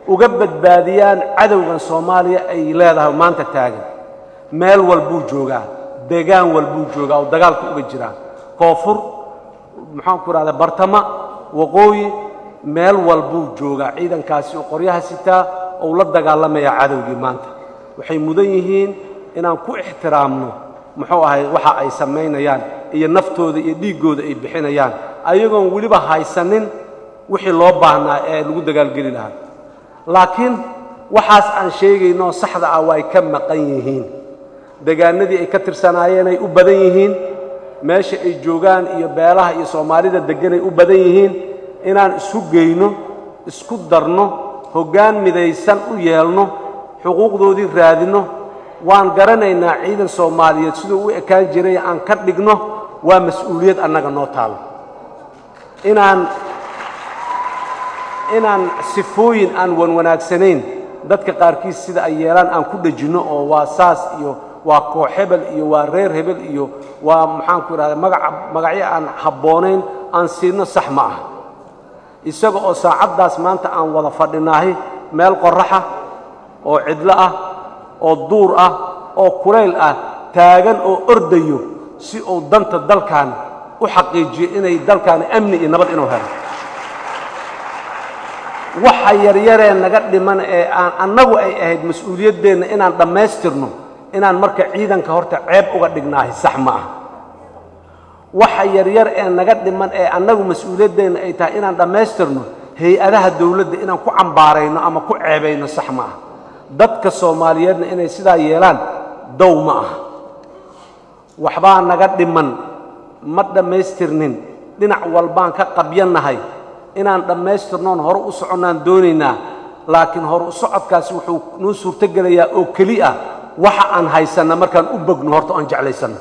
uga badbaadiyaan cadowgan Soomaaliya ay leedahay maanta taagan. Meel walbuu joogaa, deegaan walbuu joogaa oo dagaalka uga jiraa, koonfur, maxaan ku idhahdaa, bartama, waqooyi, meel walbuu joogaa ciidankaasi oo qoryaha sitaa oo la dagaalamaya cadowgii. Maanta waxay mudan yihiin inaan ku ixtiraamno muxuu ahay waxa ay samaynayaan iyo naftooda iyo dhiiggooda ay bixinayaan, ayagoon weliba haysanin wixii loo baahnaa ee lagu dagaalgeli lahaa. Laakiin waxaas aan sheegaynoo saxda ah way ka maqan yihiin degaanadii ay ka tirsanaayeen, ay u badan yihiin meesha ay joogaan iyo beelaha iyo Soomaalida degganay u badan yihiin. Inaan isu geyno, isku darno, hoggaan midaysan u yeelno, xuquuqdoodii raadinno, waan garanaynaa ciidan Soomaaliyeed siduu u ekaan jiray aan ka dhigno, waa mas-uuliyad annaga noo taalo. Inaan sifooyin aan wanwanaagsanayn dadka qaarkiis sida ay yeelaan aan ku dhejinno oo waa saas iyo waa koox hebel iyo waa reer hebel iyo waa maxaan ku idhahda magaca magacyo aan habboonayn aan siinno, sax ma aha. Isaga oo saacaddaas maanta aan wada fadhinaahi meel qorraxa oo cidlo ah oo duur ah oo kulayl ah taagan oo ordayo si uu danta dalkan u xaqiijiyo, inay dalkaani amni iyo nabad inuu helo. Waxa yaryaree naga dhiman ee aan annagu ay ahayd mas-uuliyaddeenna inaan dhammaystirno, inaan marka ciidanka horta ceeb uga dhignaahi sax ma ah. Waxa yaryar ee naga dhiman ee annagu mas-uuliyaddeenna ay tahay inaan dhammaystirno, hay-adaha dawladda inaan ku cambaarayno ama ku ceebayno sax ma ah. Dadka Soomaaliyeedna inay sidaa yeelaan dow ma aha. Waxbaa naga dhiman, ma dhammaystirnin, dhinac walbaan ka qabyannahay. Inaan dhammaystirnoon hore u soconnaan doonaynaa, laakiin hore u socodkaasi wuxuu noo suurtogelayaa oo keli ah waxa aan haysanno markaan u bogno, horta aan jeclaysanno.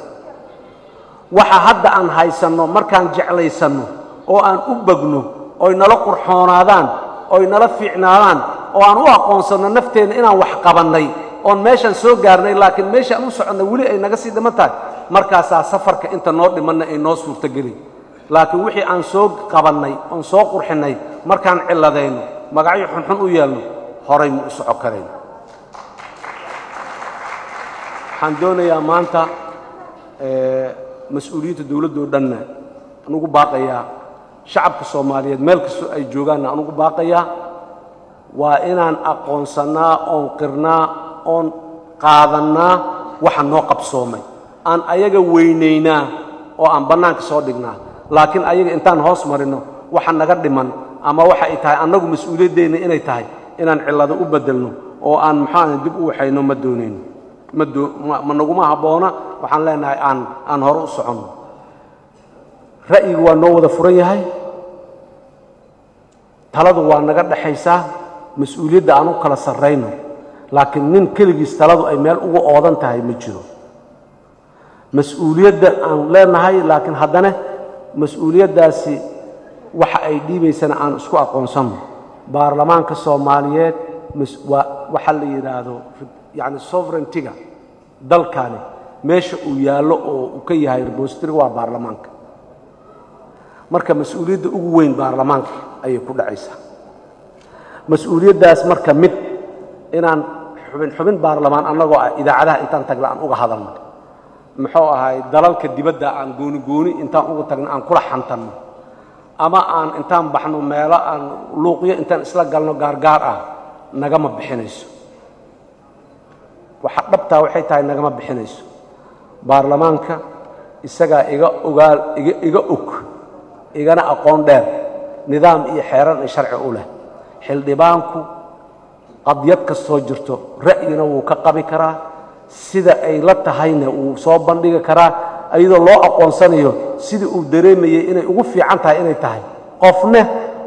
Waxa hadda aan haysanno markaan jeclaysanno oo aan u bogno, oy nala qurxoonaadaan, oy nala fiicnaadaan, oo aan u aqoonsanno nafteenna inaan wax qabannay oon meeshaan soo gaarnay, laakiin meeshaan u soconna weli ay naga sii dhiman tahay, markaasaa safarka inta noo dhimanna ay noo suurtogeli. Laakiin wixii aan soo qabannay oon soo qurxinnay markaan cilladayno, magacyo xunxun u yeelno, horay ma u soco karayn. Waxaan doonayaa maanta mas-uuliyiinta dowladdoo dhanna aan ugu baaqayaa, shacabka Soomaaliyeed meel kastoo ay joogaanna aan ugu baaqayaa, waa inaan aqoonsannaa oon qirnaa oon qaadannaa waxa noo qabsoomay, aan ayaga weynaynaa oo aan bannaanka soo dhignaa. Laakiin ayaga intaan hoos marinno waxa naga dhiman ama waxa ay tahay annagu mas-uuliyaddeenna inay tahay inaan cillado u beddelno oo aan maxaa dib u waxayno, ma doonayno, ma naguma habboona. Waxaan leenahay aan hore u soconno. Ra'yigu waa noo wada furan yahay, taladu waa naga dhexaysaa, mas-uuliyadda aan u kala sarrayno, laakiin nin keligiis taladu ay meel ugu oodan tahay ma jiro. Mas-uuliyadda aan leenahay, laakiin haddana mas-uuliyaddaasi waxa ay dhiibaysana aan isku aqoonsanno. Baarlamaanka Soomaaliyeed waxaa la yidhaahdo yacni sovereignty-ga dalkani meesha uu yaallo oo uu ka yahay repository waa baarlamaanka. Marka mas-uuliyadda ugu weyn baarlamaanka ayay ku dhacaysaa. Mas-uuliyaddaas marka mid inaan xubin xubin baarlamaan annagoo ah idaacadaha intaan tagna aan uga hadalno, muxuu ahay, dalalka dibadda aan gooni gooni intaan uga tagno aan kula xantanno, ama aan intaan baxno meelo aan luuqyo intaan isla galno gaargaar ah, nagama bixinayso. Waxa dhabtaa waxay tahay nagama bixinayso. Baarlamaanka isagaa iga ogaal, iga og, igana aqoon dheer nidaam iyo xeeran iyo sharci u leh. Xildhibaanku qadyad kastoo jirto ra'yina wuu ka qabi karaa, sida ay la tahayna wuu soo bandhigi karaa. iyadoo loo aqoonsanayo sidii uu dareemayay inay ugu fiican tahay inay tahay. Qofne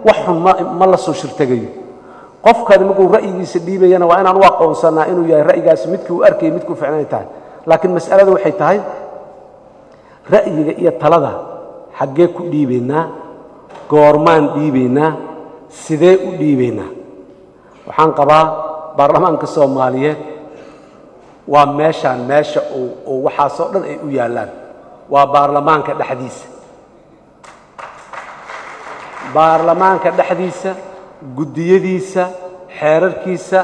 wax xun ma la soo shirtegayo. Qofkani markuu ra'yigiisa dhiibayana waa inaan u aqoonsanaa inuu yahay ra'yigaasi midkii uu arkayay midkii u fiican inay tahay. Laakiin mas'alada waxay tahay ra'yiga iyo talada xaggee ku dhiibaynaa, goormaan dhiibaynaa, sidee u dhiibaynaa. Waxaan qabaa baarlamaanka Soomaaliyeed waa meeshaan meesha uu waxaasoo dhan ay u yaallaan, waa baarlamaanka dhexdiisa. Baarlamaanka dhexdiisa, guddiyadiisa, xeerarkiisa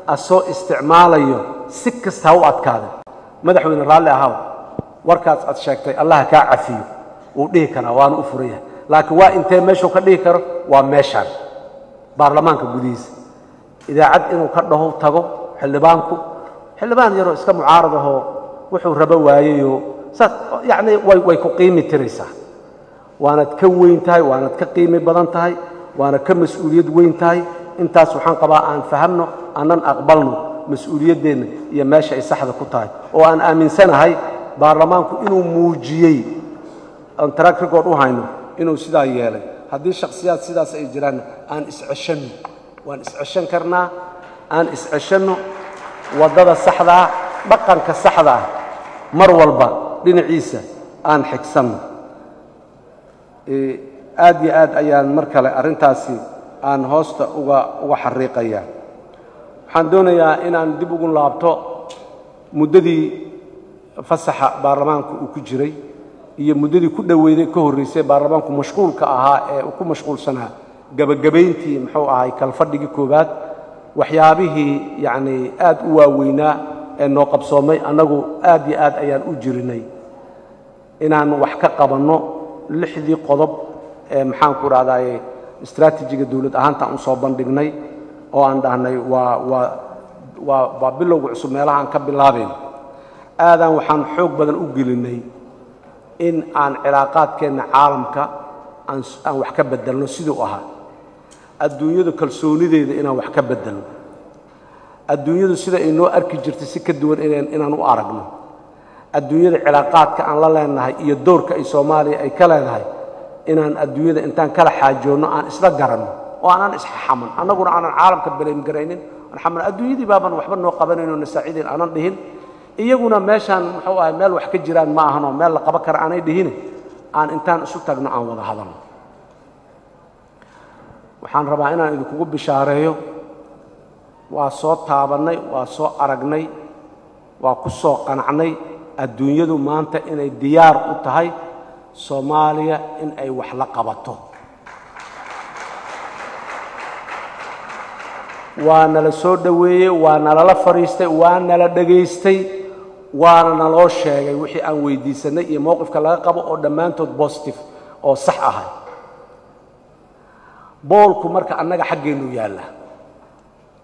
asoo isticmaalayo si kasta ha u adkaada. Madaxweyne raalli ahaw, warkaas aad sheegtay Allah kaa cafiyo wuu dhihi karaa, waana u furan yahay. Laakiin waa intee meeshuu ka dhihi karo? Waa meeshaan baarlamaanka gudihiisa. Idaacad inuu ka dhaho tago xildhibaanku, xildhibaan yaroo iska mucaarad ahoo wuxuu rabo waayeyoo saas yacni way ku qiimi tiraysaa. Waanaad ka weyn tahay, waanaad ka qiimi badan tahay, waana ka mas-uuliyad weyn tahay. Intaas waxaan qabaa aan fahamno, aanan aqbalno mas-uuliyaddeenna iyo meesha ay saxda ku tahay, oo aan aaminsanahay baarlamaanku inuu muujiyey, aan track record u hayno inuu sidaa yeelay. Haddii shakhsiyaad sidaas ay jiraan, aan isceshanno, waan isceshan karnaa, aan isceshanno. Waddada saxda ah, dhaqanka saxda ah mar walba dhinaciisa aan xigsanno. Aad iyo aad ayaan mar kale arrintaasi aan hoosta uga xariiqayaa. Waxaan doonayaa inaan dib ugu laabto muddadii fasaxa baarlamaanku uu ku jiray iyo muddadii ku dhoweyday ka horreysay baarlamaanku mashquulka ahaa ee uu ku mashquulsanaa gebagabayntii muxuu ahay kalfadhigii koowaad, waxyaabihii yacnii aad u waaweynaa ee noo qabsoomay. Annagu aad iyo aad ayaan u jirinay inaan wax ka qabanno 6dii qodob ee maxaan ku dhahdaye istraatijiga dawlad ahaanta aan u soo bandhignay oo aan dhahnay waa bilowga cusub meelaha aan ka bilaabayn. Aadaan waxaan xoog badan u gelinay in aan cilaaqaadkeenna caalamka aan wax ka beddelno siduu ahaa, adduunyadu kalsoonideeda inaan wax ka beddelno, adduunyadu sida ay noo arki jirtay si ka duwan inaan u aragno, adduunyada cilaaqaadka aan la leenahay iyo doorka ay Soomaaliya ay ka leedahay inaan adduunyada intaan kala xaajoonno aan isla garanno oo aanan isxaman, annaguna aanan caalamka baleem garaynin, aan xaman adduunyadii baaban waxba noo qabanayn oo nasaacidayn aanan dhihin, iyaguna meeshaan muxuu ahay meel wax ka jiraan ma ahanoo meel la qaban kara aanay dhihin, aan intaan isu tagno aan wada hadalno. Waxaan rabaa inaan idinkugu bishaareeyo, waa soo taabannay, waa soo aragnay, waa ku soo qanacnay adduunyadu maanta inay diyaar u tahay Soomaaliya in ay wax la qabato. Waa nala soo dhoweeyey, waa nalala fadhiistay, waa nala dhegaystay, waana naloo sheegay wixii aan weydiisanay iyo mowqifka laga qabo oo dhammaantood positive oo sax ahay. Boolku marka annaga xaggeennu yaalla,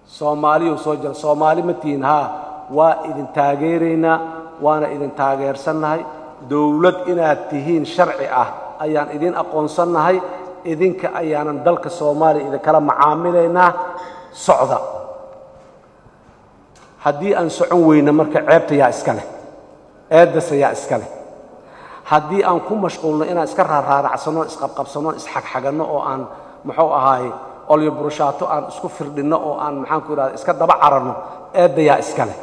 Soomaaliyuu soo jira, Soomaali ma tihiin? Haa, waa idin taageeraynaa, waana idin taageersannahay, dawlad inaad tihiin sharci ah ayaan idin aqoonsannahay, idinka ayaanan dalka Soomaaliya idinkala macaamilaynaa, socda. Haddii aan socon weyno marka ceebta yaa iska leh, eeddase yaa iska leh. Haddii aan ku mashquulno inaan iska raaraaracsanno, isqabqabsanno, isxagxaganno oo aan muxuu ahaay olyo burushaato aan isku firdhinno oo aan maxaan ku idhahda iska daba cararno, eedda yaa iska leh.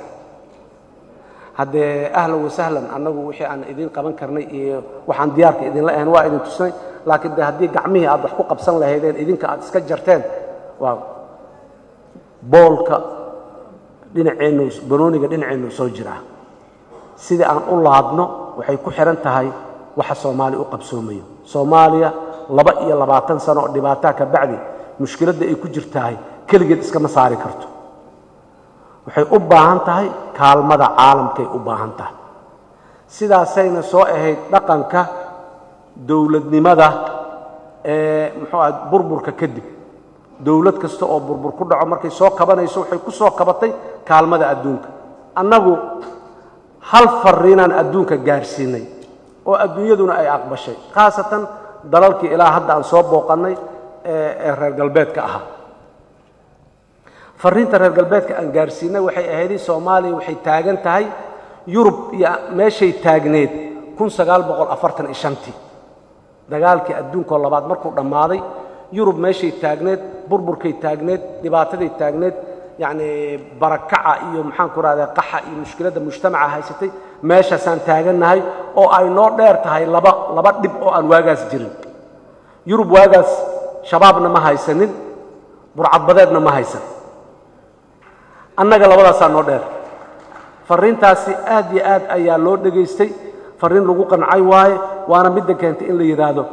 Haddee ahlan wasahlan, annagu wixii aan idiin qaban karnay iyo waxaan diyaarka idinla ahayn waa idin tusnay, laakiin de haddii gacmihii aad wax ku qabsan lahaydeen idinka aad iska jarteen, waa boolka dhinaceennu, banooniga dhinaceennu soo jiraa. Sidii aan u laadno waxay ku xihan tahay waxa Soomaaliya u qabsoomayo. Soomaaliya 22 sano oo dhibaataa ka bacdi mushkiladda ay ku jirtahay keligeed iskama saari karto. Waxay u baahan tahay kaalmada caalamkay u baahan tahay. Sidaasayna soo ahayd dhaqanka dawladnimada ee muxuu ahay burburka kadib. Dawlad kasta oo burbur ku dhaco markay soo kabanayso waxay ku soo kabatay kaalmada adduunka. Annagu hal fariinaan adduunka gaarsiinay oo adduunyaduna ay aqbashay, khaasatan dalalkii ilaa hadda aan soo booqannay ee reer galbeedka ahaa. Fariinta reer galbeedka aan gaarsiinay waxay ahayd Soomaaliya waxay taagan tahay Yurub iyo meeshay taagneed 1945tii dagaalkii adduunkoo labaad markuu dhammaaday, Yurub meeshay taagneed, burburkay taagneed, dhibaataday taagneed, yacni barakaca iyo maxaan ku rahdaa qaxa iyo mushkiladda mujtamaca haysatay, meeshaasaan taagannahay oo ay noo dheer tahay laba dhib oo aan waagaas jirin. Yurub waagaas shabaabna ma haysanin, burcadbadeedna ma haysan, annaga labadaasaa noo dheer. Farriintaasi aad iyo aad ayaa loo dhegaystay, farriin lagu qancay waaye, waana midda keentay in la yidhaahdo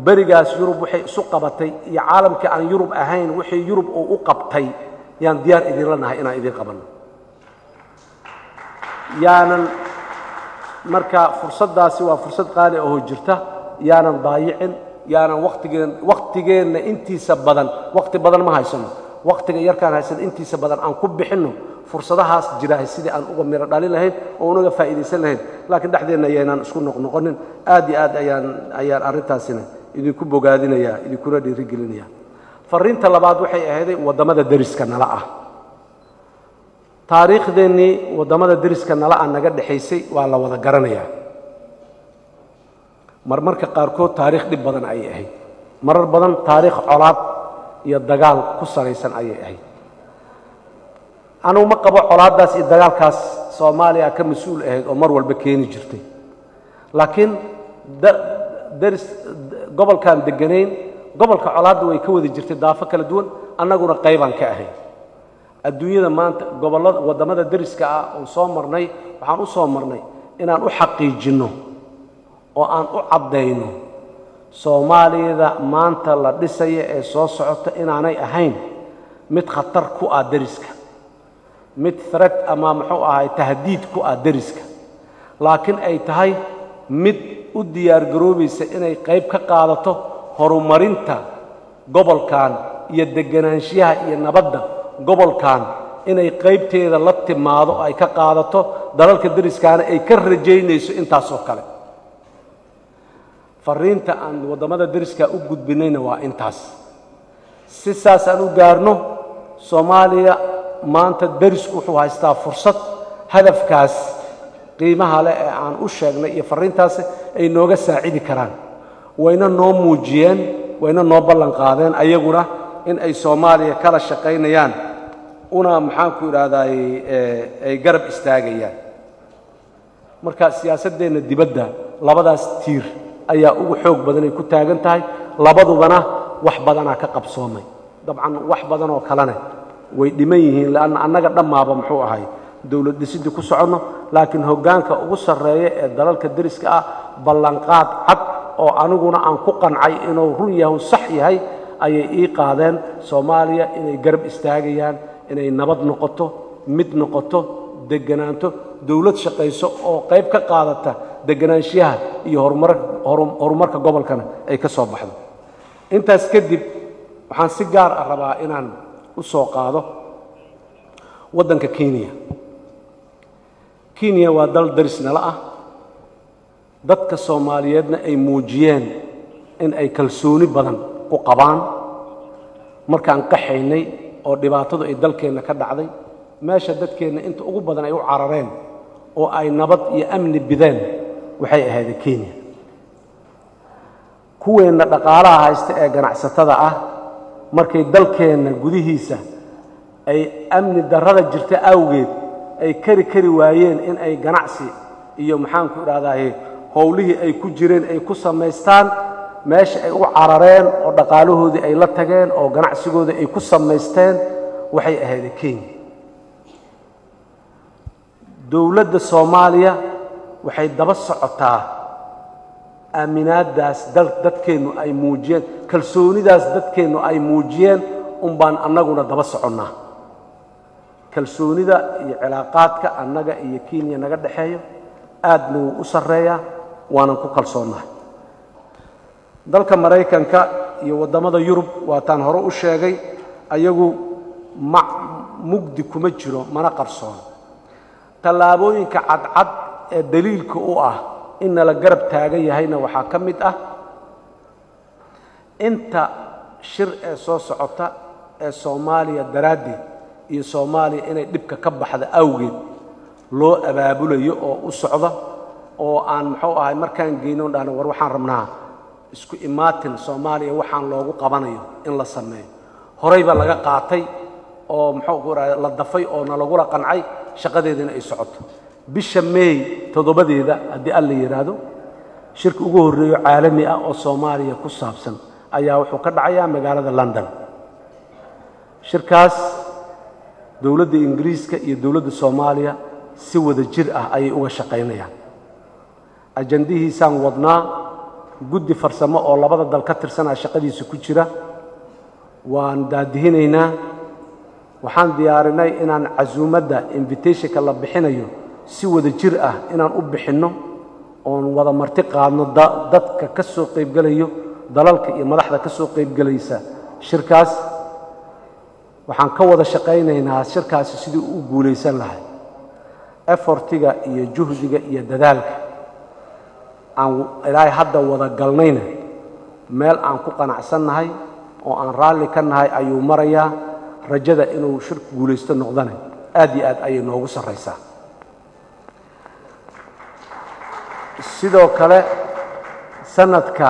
berigaas Yurub waxay isu qabatay iyo caalamkii aan Yurub ahayn wixii Yurub uu u qabtay yaan diyaar idinla nahay inaan idiin qabanno. Yaanan marka fursaddaasi waa fursad qaali ahoo jirta, yaanan daayicin, yaanan wakhtigeenna intiisa badan, wakhti badan ma haysano, wakhtiga yarkaan haysano intiisa badan aan ku bixinno fursadahaas jiraahay sidii aan uga miro dhalin lahayn oo unaga faa'iidaysan lahayn, laakiin dhexdeenna ayaynaan isku noqnoqonin. Aad iyo aad ayaan arrintaasina idinku bogaadinayaa, idinkuna dhiirigelinayaa. Farriinta labaad waxay ahayday waddamada deriska nala ah. Taariikhdeennii waddamada deriska nala ah naga dhexaysay waa la wada garanayaa. Marmarka qaarkood taariikh dhib badan ayay ahayd, marar badan taariikh colaad iyo dagaal ku salaysan ayay ahayd. Anugu ma qabo colaaddaas iyo dagaalkaas Soomaaliya ka mas-uul ahayd oo mar walba keeni jirtay, laakiin deris gobolkaan degganayn, gobolka colaadda way ka wada jirtay daafo kala duwan, annaguna qaybaan ka ahayn. Adduunyada maanta gobollada waddamada deriska ah oon soo marnay, waxaan u soo marnay inaan u xaqiijinno oo aan u caddayno Soomaaliyada maanta la dhisaya ee soo socota inaanay ahayn mid khatar ku ah deriska, mid threat ama muxuu ahay tahdiid ku ah deriska, laakiin ay tahay mid u diyaar garoobaysa inay qayb ka qaadato horumarinta gobolkan iyo deganaanshiyaha iyo nabadda gobolkan, inay qaybteeda la timaado oo ay ka qaadato, dalalka deriskaana ay ka rajaynayso intaasoo kale. Farriinta aan waddamada deriska u gudbinayna waa intaas. Si saas aan u gaarno, Soomaaliya maanta derisku wuxuu haystaa fursad hadafkaas qiimaha leh ee aan u sheegnay iyo farriintaas ay nooga saacidi karaan. Wayna noo muujiyeen, wayna noo ballan qaadeen ayaguna in ay Soomaaliya kala shaqaynayaan, una maxaan ku idhaahdaay ay garab istaagayaan. Marka siyaasaddeenna dibadda labadaas tiir ayaa ugu xoog badan ay ku taagan tahay, labadubana wax badanaa ka qabsoomay. Dabcan wax badan oo kalena way dhiman yihiin, leanna annaga dhammaaba muxuu ahay dowlad dhisidii ku soconno, laakiin hoggaanka ugu sarreeya ee dalalka deriska ah ballanqaad cad oo aniguna aan ku qancay inuu run yahay, sax yahay ayay ii qaadeen. Soomaaliya inay garab istaagayaan, inay nabad noqoto, mid noqoto, degganaanto, dowlad shaqayso oo qayb ka qaadata deganaanshiyaha iyo horumarka gobolkana ay ka soo baxdo. Intaas kadib waxaan si gaar ah rabaa inaan u soo qaado waddanka Kenya. Kenya waa dal daris nala ah, dadka Soomaaliyeedna ay muujiyeen in ay kalsooni badan ku qabaan. Markaan qaxaynay oo dhibaatadu ay dalkeenna ka dhacday, meesha dadkeenna inta ugu badan ay u carareen oo ay nabad iyo amni bideen waxay ahayd Kenya. Kuweenna dhaqaalaha haysta ee ganacsatada ah markay dalkeenna gudihiisa ay amni darrada jirta awgeed ay kari waayeen in ay ganacsi iyo maxaan ku idhahdaaye howlihii ay ku jireen ay ku samaystaan, meesha ay u carareen oo dhaqaalahoodii ay la tageen oo ganacsigoodii ay ku samaysteen waxay ahayd Kenya. Dowladda Soomaaliya waxay daba socotaa aaminaaddaas dadkeennu ay muujiyeen, kalsoonidaas dadkeennu ay muujiyeen unbaan annaguna daba soconnaa. Kalsoonida iyo cilaaqaadka annaga iyo Kenya naga dhexeeyo aadna wuu u sarreeyaa, waanan ku kalsoonnahay. Dalka Maraykanka iyo waddamada Yurub waataan hore u sheegay, ayagu mugdi kuma jiro, mana qarsoono. Tallaabooyinka cadcad ee daliilka u ah in nala garab taagan yahayna waxaa ka mid ah inta shir ee soo socota ee Soomaaliya daraaddeed iyo Soomaaliya inay dhibka ka baxda awgeed loo abaabulayo oo u socda, oo aan muxuu ahay markaan geyno dhahno war waxaan rabnaa isku imaatin Soomaaliya waxaan loogu qabanayo in la sameeyo. Horeyba laga qaatay oo muxuu ku raay la dafay oo nalagula qancay, shaqadeedina ay socoto. Bisha May 7deeda haddii Alla yiraahdo, shirka ugu horreeyo caalami ah oo Soomaaliya ku saabsan ayaa wuxuu ka dhacayaa magaalada London. Shirkaas dowladda Ingiriiska iyo dowladda Soomaaliya si wada jir ah ayay uga shaqaynayaan. Ajandihiisaan wadnaa, guddi farsamo oo labada dal ka tirsanaa shaqadiisa ku jira, waan daadihinaynaa. Waxaan diyaarinay inaan casuumadda invitationka la bixinayo si wada jir ah inaan u bixinno oon wada marti qaadno dadka ka soo qaybgelayo, dalalka iyo madaxda ka soo qaybgelaysa shirkaas. Waxaan ka wada shaqaynaynaa shirkaasi sidii u guulaysan lahay. Effortiga iyo juhdiga iyo dadaalka aan ilaahay hadda wada galnayna meel aan ku qanacsannahay oo aan raalli ka nahay ayuu marayaa. Rajada inuu shirku guulaysto noqdana aad iyo aad ayay noogu sarraysaa. Sidoo kale sanadka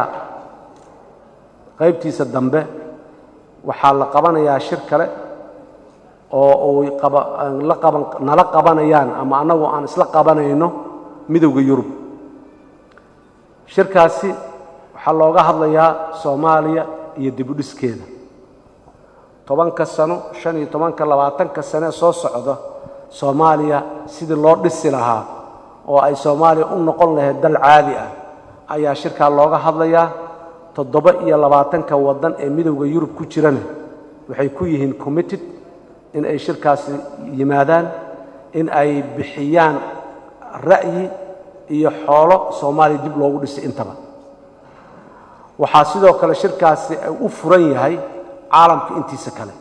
qaybtiisa dambe waxaa la qabanayaa shir kale oo uu la qaban nala qabanayaan ama annagu aan isla qabanayno Midowda Yurub. Shirkaasi waxaa looga hadlayaa Soomaaliya iyo dib u dhiskeeda 10ka sano, 15ka, 20ka sane soo socda. Soomaaliya sidii loo dhisi lahaa oo ay Soomaaliya u noqon lahayd dal caadi ah ayaa shirkaa looga hadlayaa. 27ka waddan ee Midowda Yurub ku jirana waxay ku yihiin committed in ay shirkaasi yimaadaan, in ay bixiyaan ra'yi iyo xoolo Soomaaliya dib loogu dhisay intaba. Waxaa sidoo kale shirkaasi u furan yahay caalamka intiisa kale.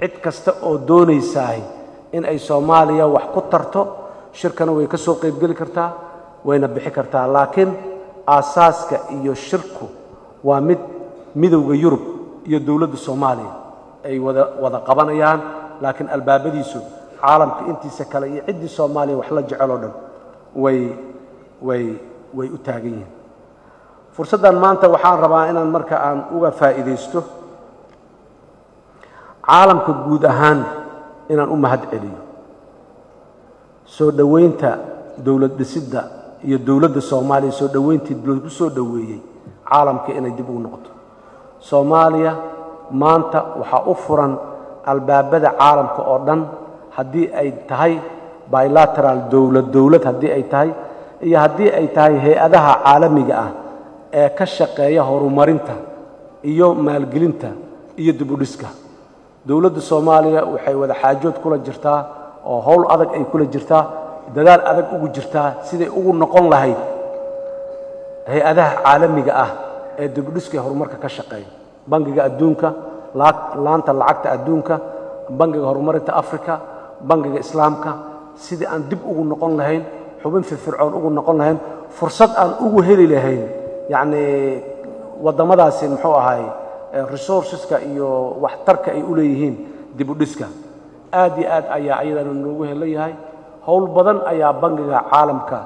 Cid kasta oo doonaysaah in ay Soomaaliya wax ku tarto shirkana way ka soo qaybgeli kartaa, wayna bixi kartaa. Laakiin aasaaska iyo shirku waa mid Midowda Yurub iyo dowladda Soomaaliya ay wada qabanayaan, laakiin albaabadiisu caalamka intiisa kale iyo ciddii Soomaaliya wax la jecel oo dhan way way way u taagan yihiin. Fursaddan maanta waxaan rabaa inaan marka aan uga faa'iidaysto caalamka guud ahaan inaan u mahad celiyo soo dhoweynta dowlad dhisidda iyo dowladda Soomaaliya, soo dhoweyntii lagu soo dhoweeyey caalamka inay dib ugu noqoto. Soomaaliya maanta waxaa u furan albaabada caalamka oo dhan, haddii ay tahay bilateral dowlad dowlad, haddii ay tahay iyo haddii ay tahay hay-adaha caalamiga ah ee ka shaqeeya horumarinta iyo maalgelinta iyo dib u dhiska. Dowladda Soomaaliya waxay wada xaajood kula jirtaa oo howl adag ay kula jirtaa, dadaal adag ugu jirtaa siday ugu noqon lahayd hay-adaha caalamiga ah ee dib u dhiska ee horumarka ka shaqeeya: Bangiga Adduunka, Laanta Lacagta Adduunka, Bangiga Horumarinta Africa, Bangiga Islaamka, sidii aan dib ugu noqon lahayn xubin firfircoon ugu noqon lahayn, fursad aan ugu heli lahayn yacni waddamadaasi muxuu ahay resourceska iyo waxtarka ay u leeyihiin dib u dhiska. Aad iyo aad ayaa ayadana noogu helan yahay. Howl badan ayaa Bangiga Caalamka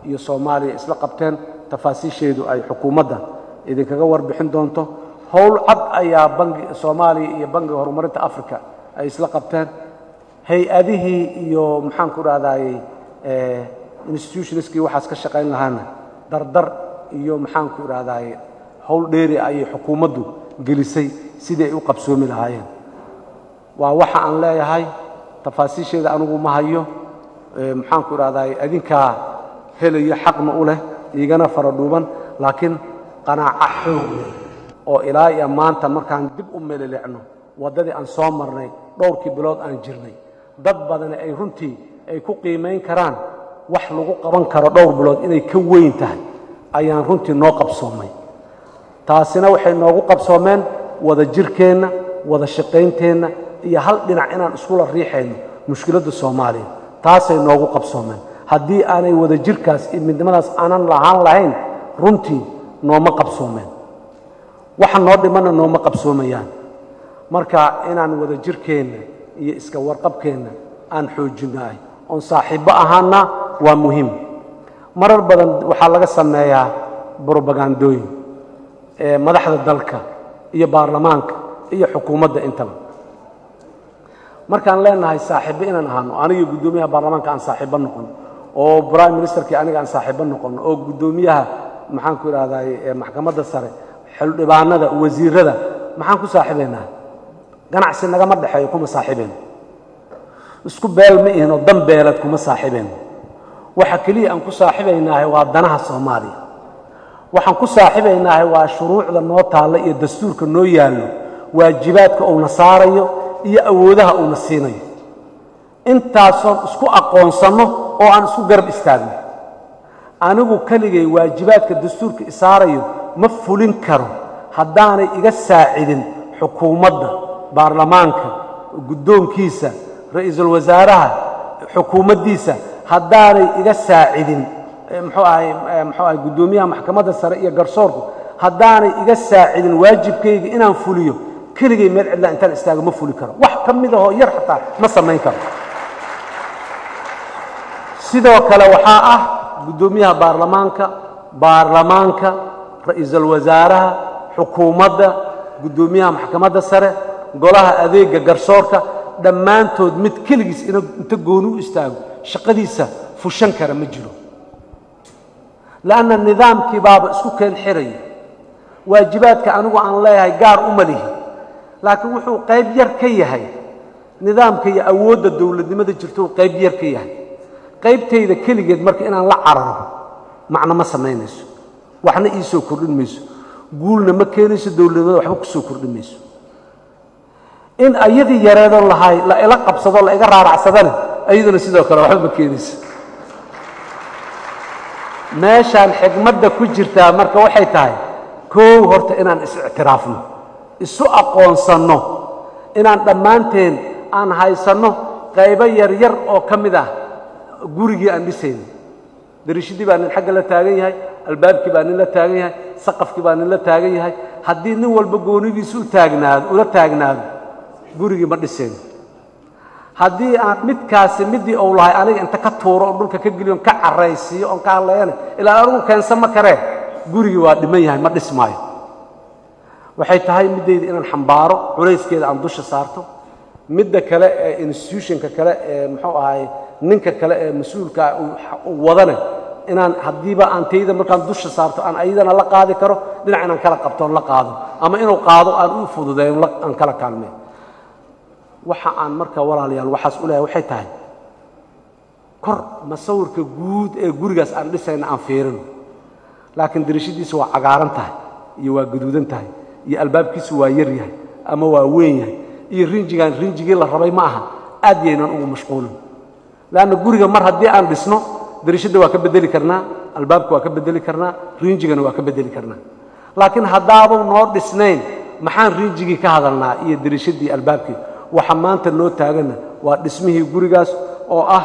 iyo Soomaaliya isla qabteen, tafaasiisheedu ay xukuumadda idinkaga warbixin doonto. Howl cad ayaa bangi Soomaaliya iyo Bangiga Horumarinta Africa ay isla qabteen. Hay-adihii iyo maxaan ku dhahdaayey institutionskii waxaas ka shaqayn lahaana dardar iyo maxaan ku idhahdaayey howl dheeri ayay xukuumaddu gelisay sidii ay u qabsoomi lahaayeen. Waa waxa aan leeyahay, tafaasiisheeda anigu ma hayo, maxaan ku idhahdaayey adinkaa helayo, xaqna u leh, iigana fara dhuuban, laakiin qanaaco xoog leh oo ilaa iyo maanta markaan dib u melelecno waddadii aan soo marnay dhowrkii bilood aan jirnay, dad badani ay runtii ay ku qiimayn karaan wax lagu qaban karo dhowr bilood inay ka weyn tahay ayaan runtii noo qabsoomay. Taasina waxay noogu qabsoomeen wada jirkeenna, wada shaqaynteenna iyo hal dhinac inaan iskula riixayno mushkiladda Soomaaliya. Taasay noogu qabsoomeen. Haddii aanay wada jirkaas iyo midnimadaas aanan lahaan lahayn, runtii nooma qabsoomeen, waxa noo dhimanna nooma qabsoomayaan. Marka inaan wada jirkeenna iyo iska warqabkeenna aan xoojinnaay oon saaxiibbo ahaana waa muhiim. Marar badan waxaa laga sameeyaa brobagandooyin ee madaxda dalka iyo baarlamaanka iyo xukuumadda intaba. Markaan leenahay saaxiibo inaan ahaano, aniga guddoomiyaha baarlamaanka aan saaxiibo noqon, oo prime ministerkii aniga aan saaxiibo noqon, oo guddoomiyaha maxaan ku idhahdaay maxkamadda sare, xildhibaanada, wasiirada, maxaan ku saaxiibaynaa? Ganacsi nagama dhexeeyo, kuma saaxiibeyno. Isku beel ma ihin oo dan beeleed kuma saaxiibeyno. Waxa keliya aan ku saaxiibaynaahay waa danaha Soomaaliya. Waxaan ku saaxiibaynaahay waa shuruucda noo taalla iyo dastuurka noo yaallo, waajibaadka uuna saarayo iyo awoodaha uuna siinayo. Intaasoon isku aqoonsanno oo aan isku garab istaagno. Anigu keligay waajibaadka dastuurka isaarayo ma fulin karo haddaanay iga saacidin xukuumadda, baarlamaanka, guddoonkiisa, ra'iisul wasaaraha, xukuumaddiisa, haddaanay iga saacidin muxuu ahay guddoomiyaha maxkamadda sare iyo garsoorku, haddaanay iga saacidin waajibkayga inaan fuliyo, keligay meel cidlaa intaan istaago ma fuli karo. Wax ka mid ahoo yar xataa ma samayn karo. Sidoo kale waxaa ah guddoomiyaha baarlamaanka, ra'iisul wasaaraha, xukuumadda, guddoomiyaha maxkamadda sare, golaha adeegga garsoorka, dhammaantood mid keligiis inta gooni u istaago shaqadiisa fushan kara ma jiro. La'anna nidaamkii baaba isku keen xiraya. Waajibaadka anigu aan leeyahay gaar uma lihi, laakiin wuxuu qayb yar ka yahay nidaamka iyo awoodda dowladnimada jirta uu qayb yar ka yahay. Qaybtayda keligeed marka inaan la cararo macno ma samaynayso, waxna ii soo kordhin mayso, guulna ma keenayso, dowladnimada waxba ku soo kordhin mayso. In ayadii yareedoo lahay la ila qabsado, la iga raaracsadana, ayaduna sidoo kale waxba ma keenayso. Meeshaan xigmadda ku jirtaa marka waxay tahay, koow horta inaan is-ictiraafno, isu aqoonsanno inaan dhammaanteen aan haysanno qaybo yaryar oo ka mid ah gurigii aan dhisayno. Dariishadii baa nin xagga la taagan yahay, albaabkii baa nin la taagan yahay, saqafkii baa nin la taagan yahay. Haddii nin walba goonidiisa u taagnaado, ula taagnaado, gurigii ma dhisayno. Haddii aan midkaasi midii uu lahay aniga inta ka tuuro oo dhulka ka geliyo, ka caraysiiyo oon ka hadlayana, ilaa anigu keensan ma karee, gurigii waa dhiman yahay, ma dhismaayo. Waxay tahay middayda inaan xambaaro, culayskeeda aan dusha saarto. Midda kale ee institutionka kale ee muxuu ahay ninka kale ee mas-uulka uu wadane, inaan haddiiba aan tayda markaan dusha saarto aan ayadana la qaadi karo, dhinac inaan kala qabto oon la qaado, ama inuu qaado aan u fududeeyo, aan kala kaalmeyn. Waxa aan marka walaalayaal waxaas u leeyahay waxay tahay, kor masawirka guud ee gurigaas aan dhisayna aan fiirino, laakiin dariishadiisa waa cagaaran tahay iyo waa gaduudan tahay iyo albaabkiisu waa yar yahay ama waa weyn yahay iyo rinjigaan rinjigii la rabay ma aha, aad yaynan ugu mashquulin. Leanna guriga mar haddii aan dhisno, dariishadda waa ka beddeli karnaa, albaabka waa ka beddeli karnaa, rinjigana waa ka beddeli karnaa. Laakiin haddaabuu noo dhisnayn, maxaan rinjigii ka hadalnaa iyo dariishaddii albaabkii? Waxa maanta noo taaganna waa dhismihii gurigaas oo ah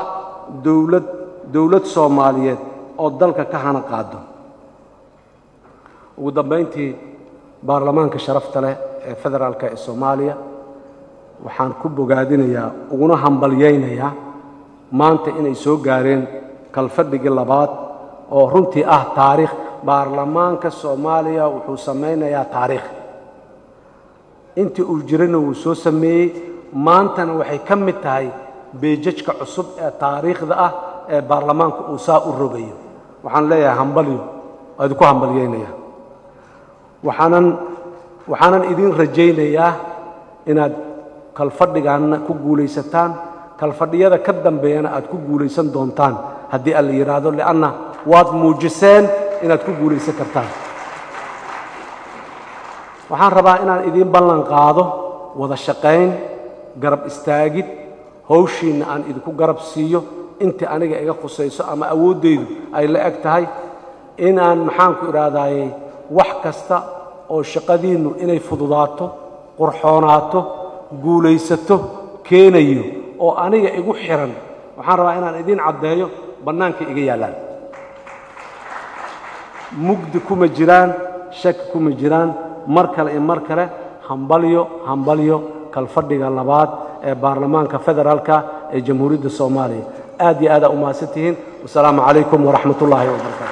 dowlad Soomaaliyeed oo dalka ka hana qaado. Ugu dambayntii, baarlamaanka sharafta leh ee federaalka ee Soomaaliya waxaan ku bogaadinayaa uguna hambalyaynayaa maanta inay soo gaareen kalfadhigii labaad oo runtii ah taariikh. Baarlamaanka Soomaaliya wuxuu samaynayaa taariikh, intii uu jirayna wuu soo sameeyey, maantana waxay ka mid tahay beejajka cusub ee taariikhda ah ee baarlamaanku uu saa u rogayo. Waxaan leeyahay hambalyo, waa idinku hambalyaynayaa. Waxaanan idiin rajaynayaa inaad kalfadhigaanna ku guulaysataan, kalfadhiyada ka dambeeyana aad ku guulaysan doontaan haddii alla yidhaahdo, li'anna waad muujiseen inaad ku guulaysan kartaan. Waxaan rabaa inaan idiin ballan qaado wada shaqayn, garab istaagid, hawshiinna aan idinku garab siiyo intii aniga iga khusayso ama awooddaydu ay la eg tahay, inaan maxaanku idhaahdaayey wax kasta oo shaqadiinnu inay fududaato, qurxoonaato, guulaysato keenayo oo aniga igu xiran. Waxaan rabaa inaan idiin caddeeyo bannaanka iga yaallaan, mugdi kuma jiraan, shaki kuma jiraan. Mar kale iyo mar kale hambalyo, hambalyo kalfadhiga labaad ee baarlamaanka federaalka ee Jamhuuriyadda Soomaaliya. Aad iyo aadaa u mahadsan tihiin. Wasalaamu calaykum waraxmat ullaahi wabarakaatu.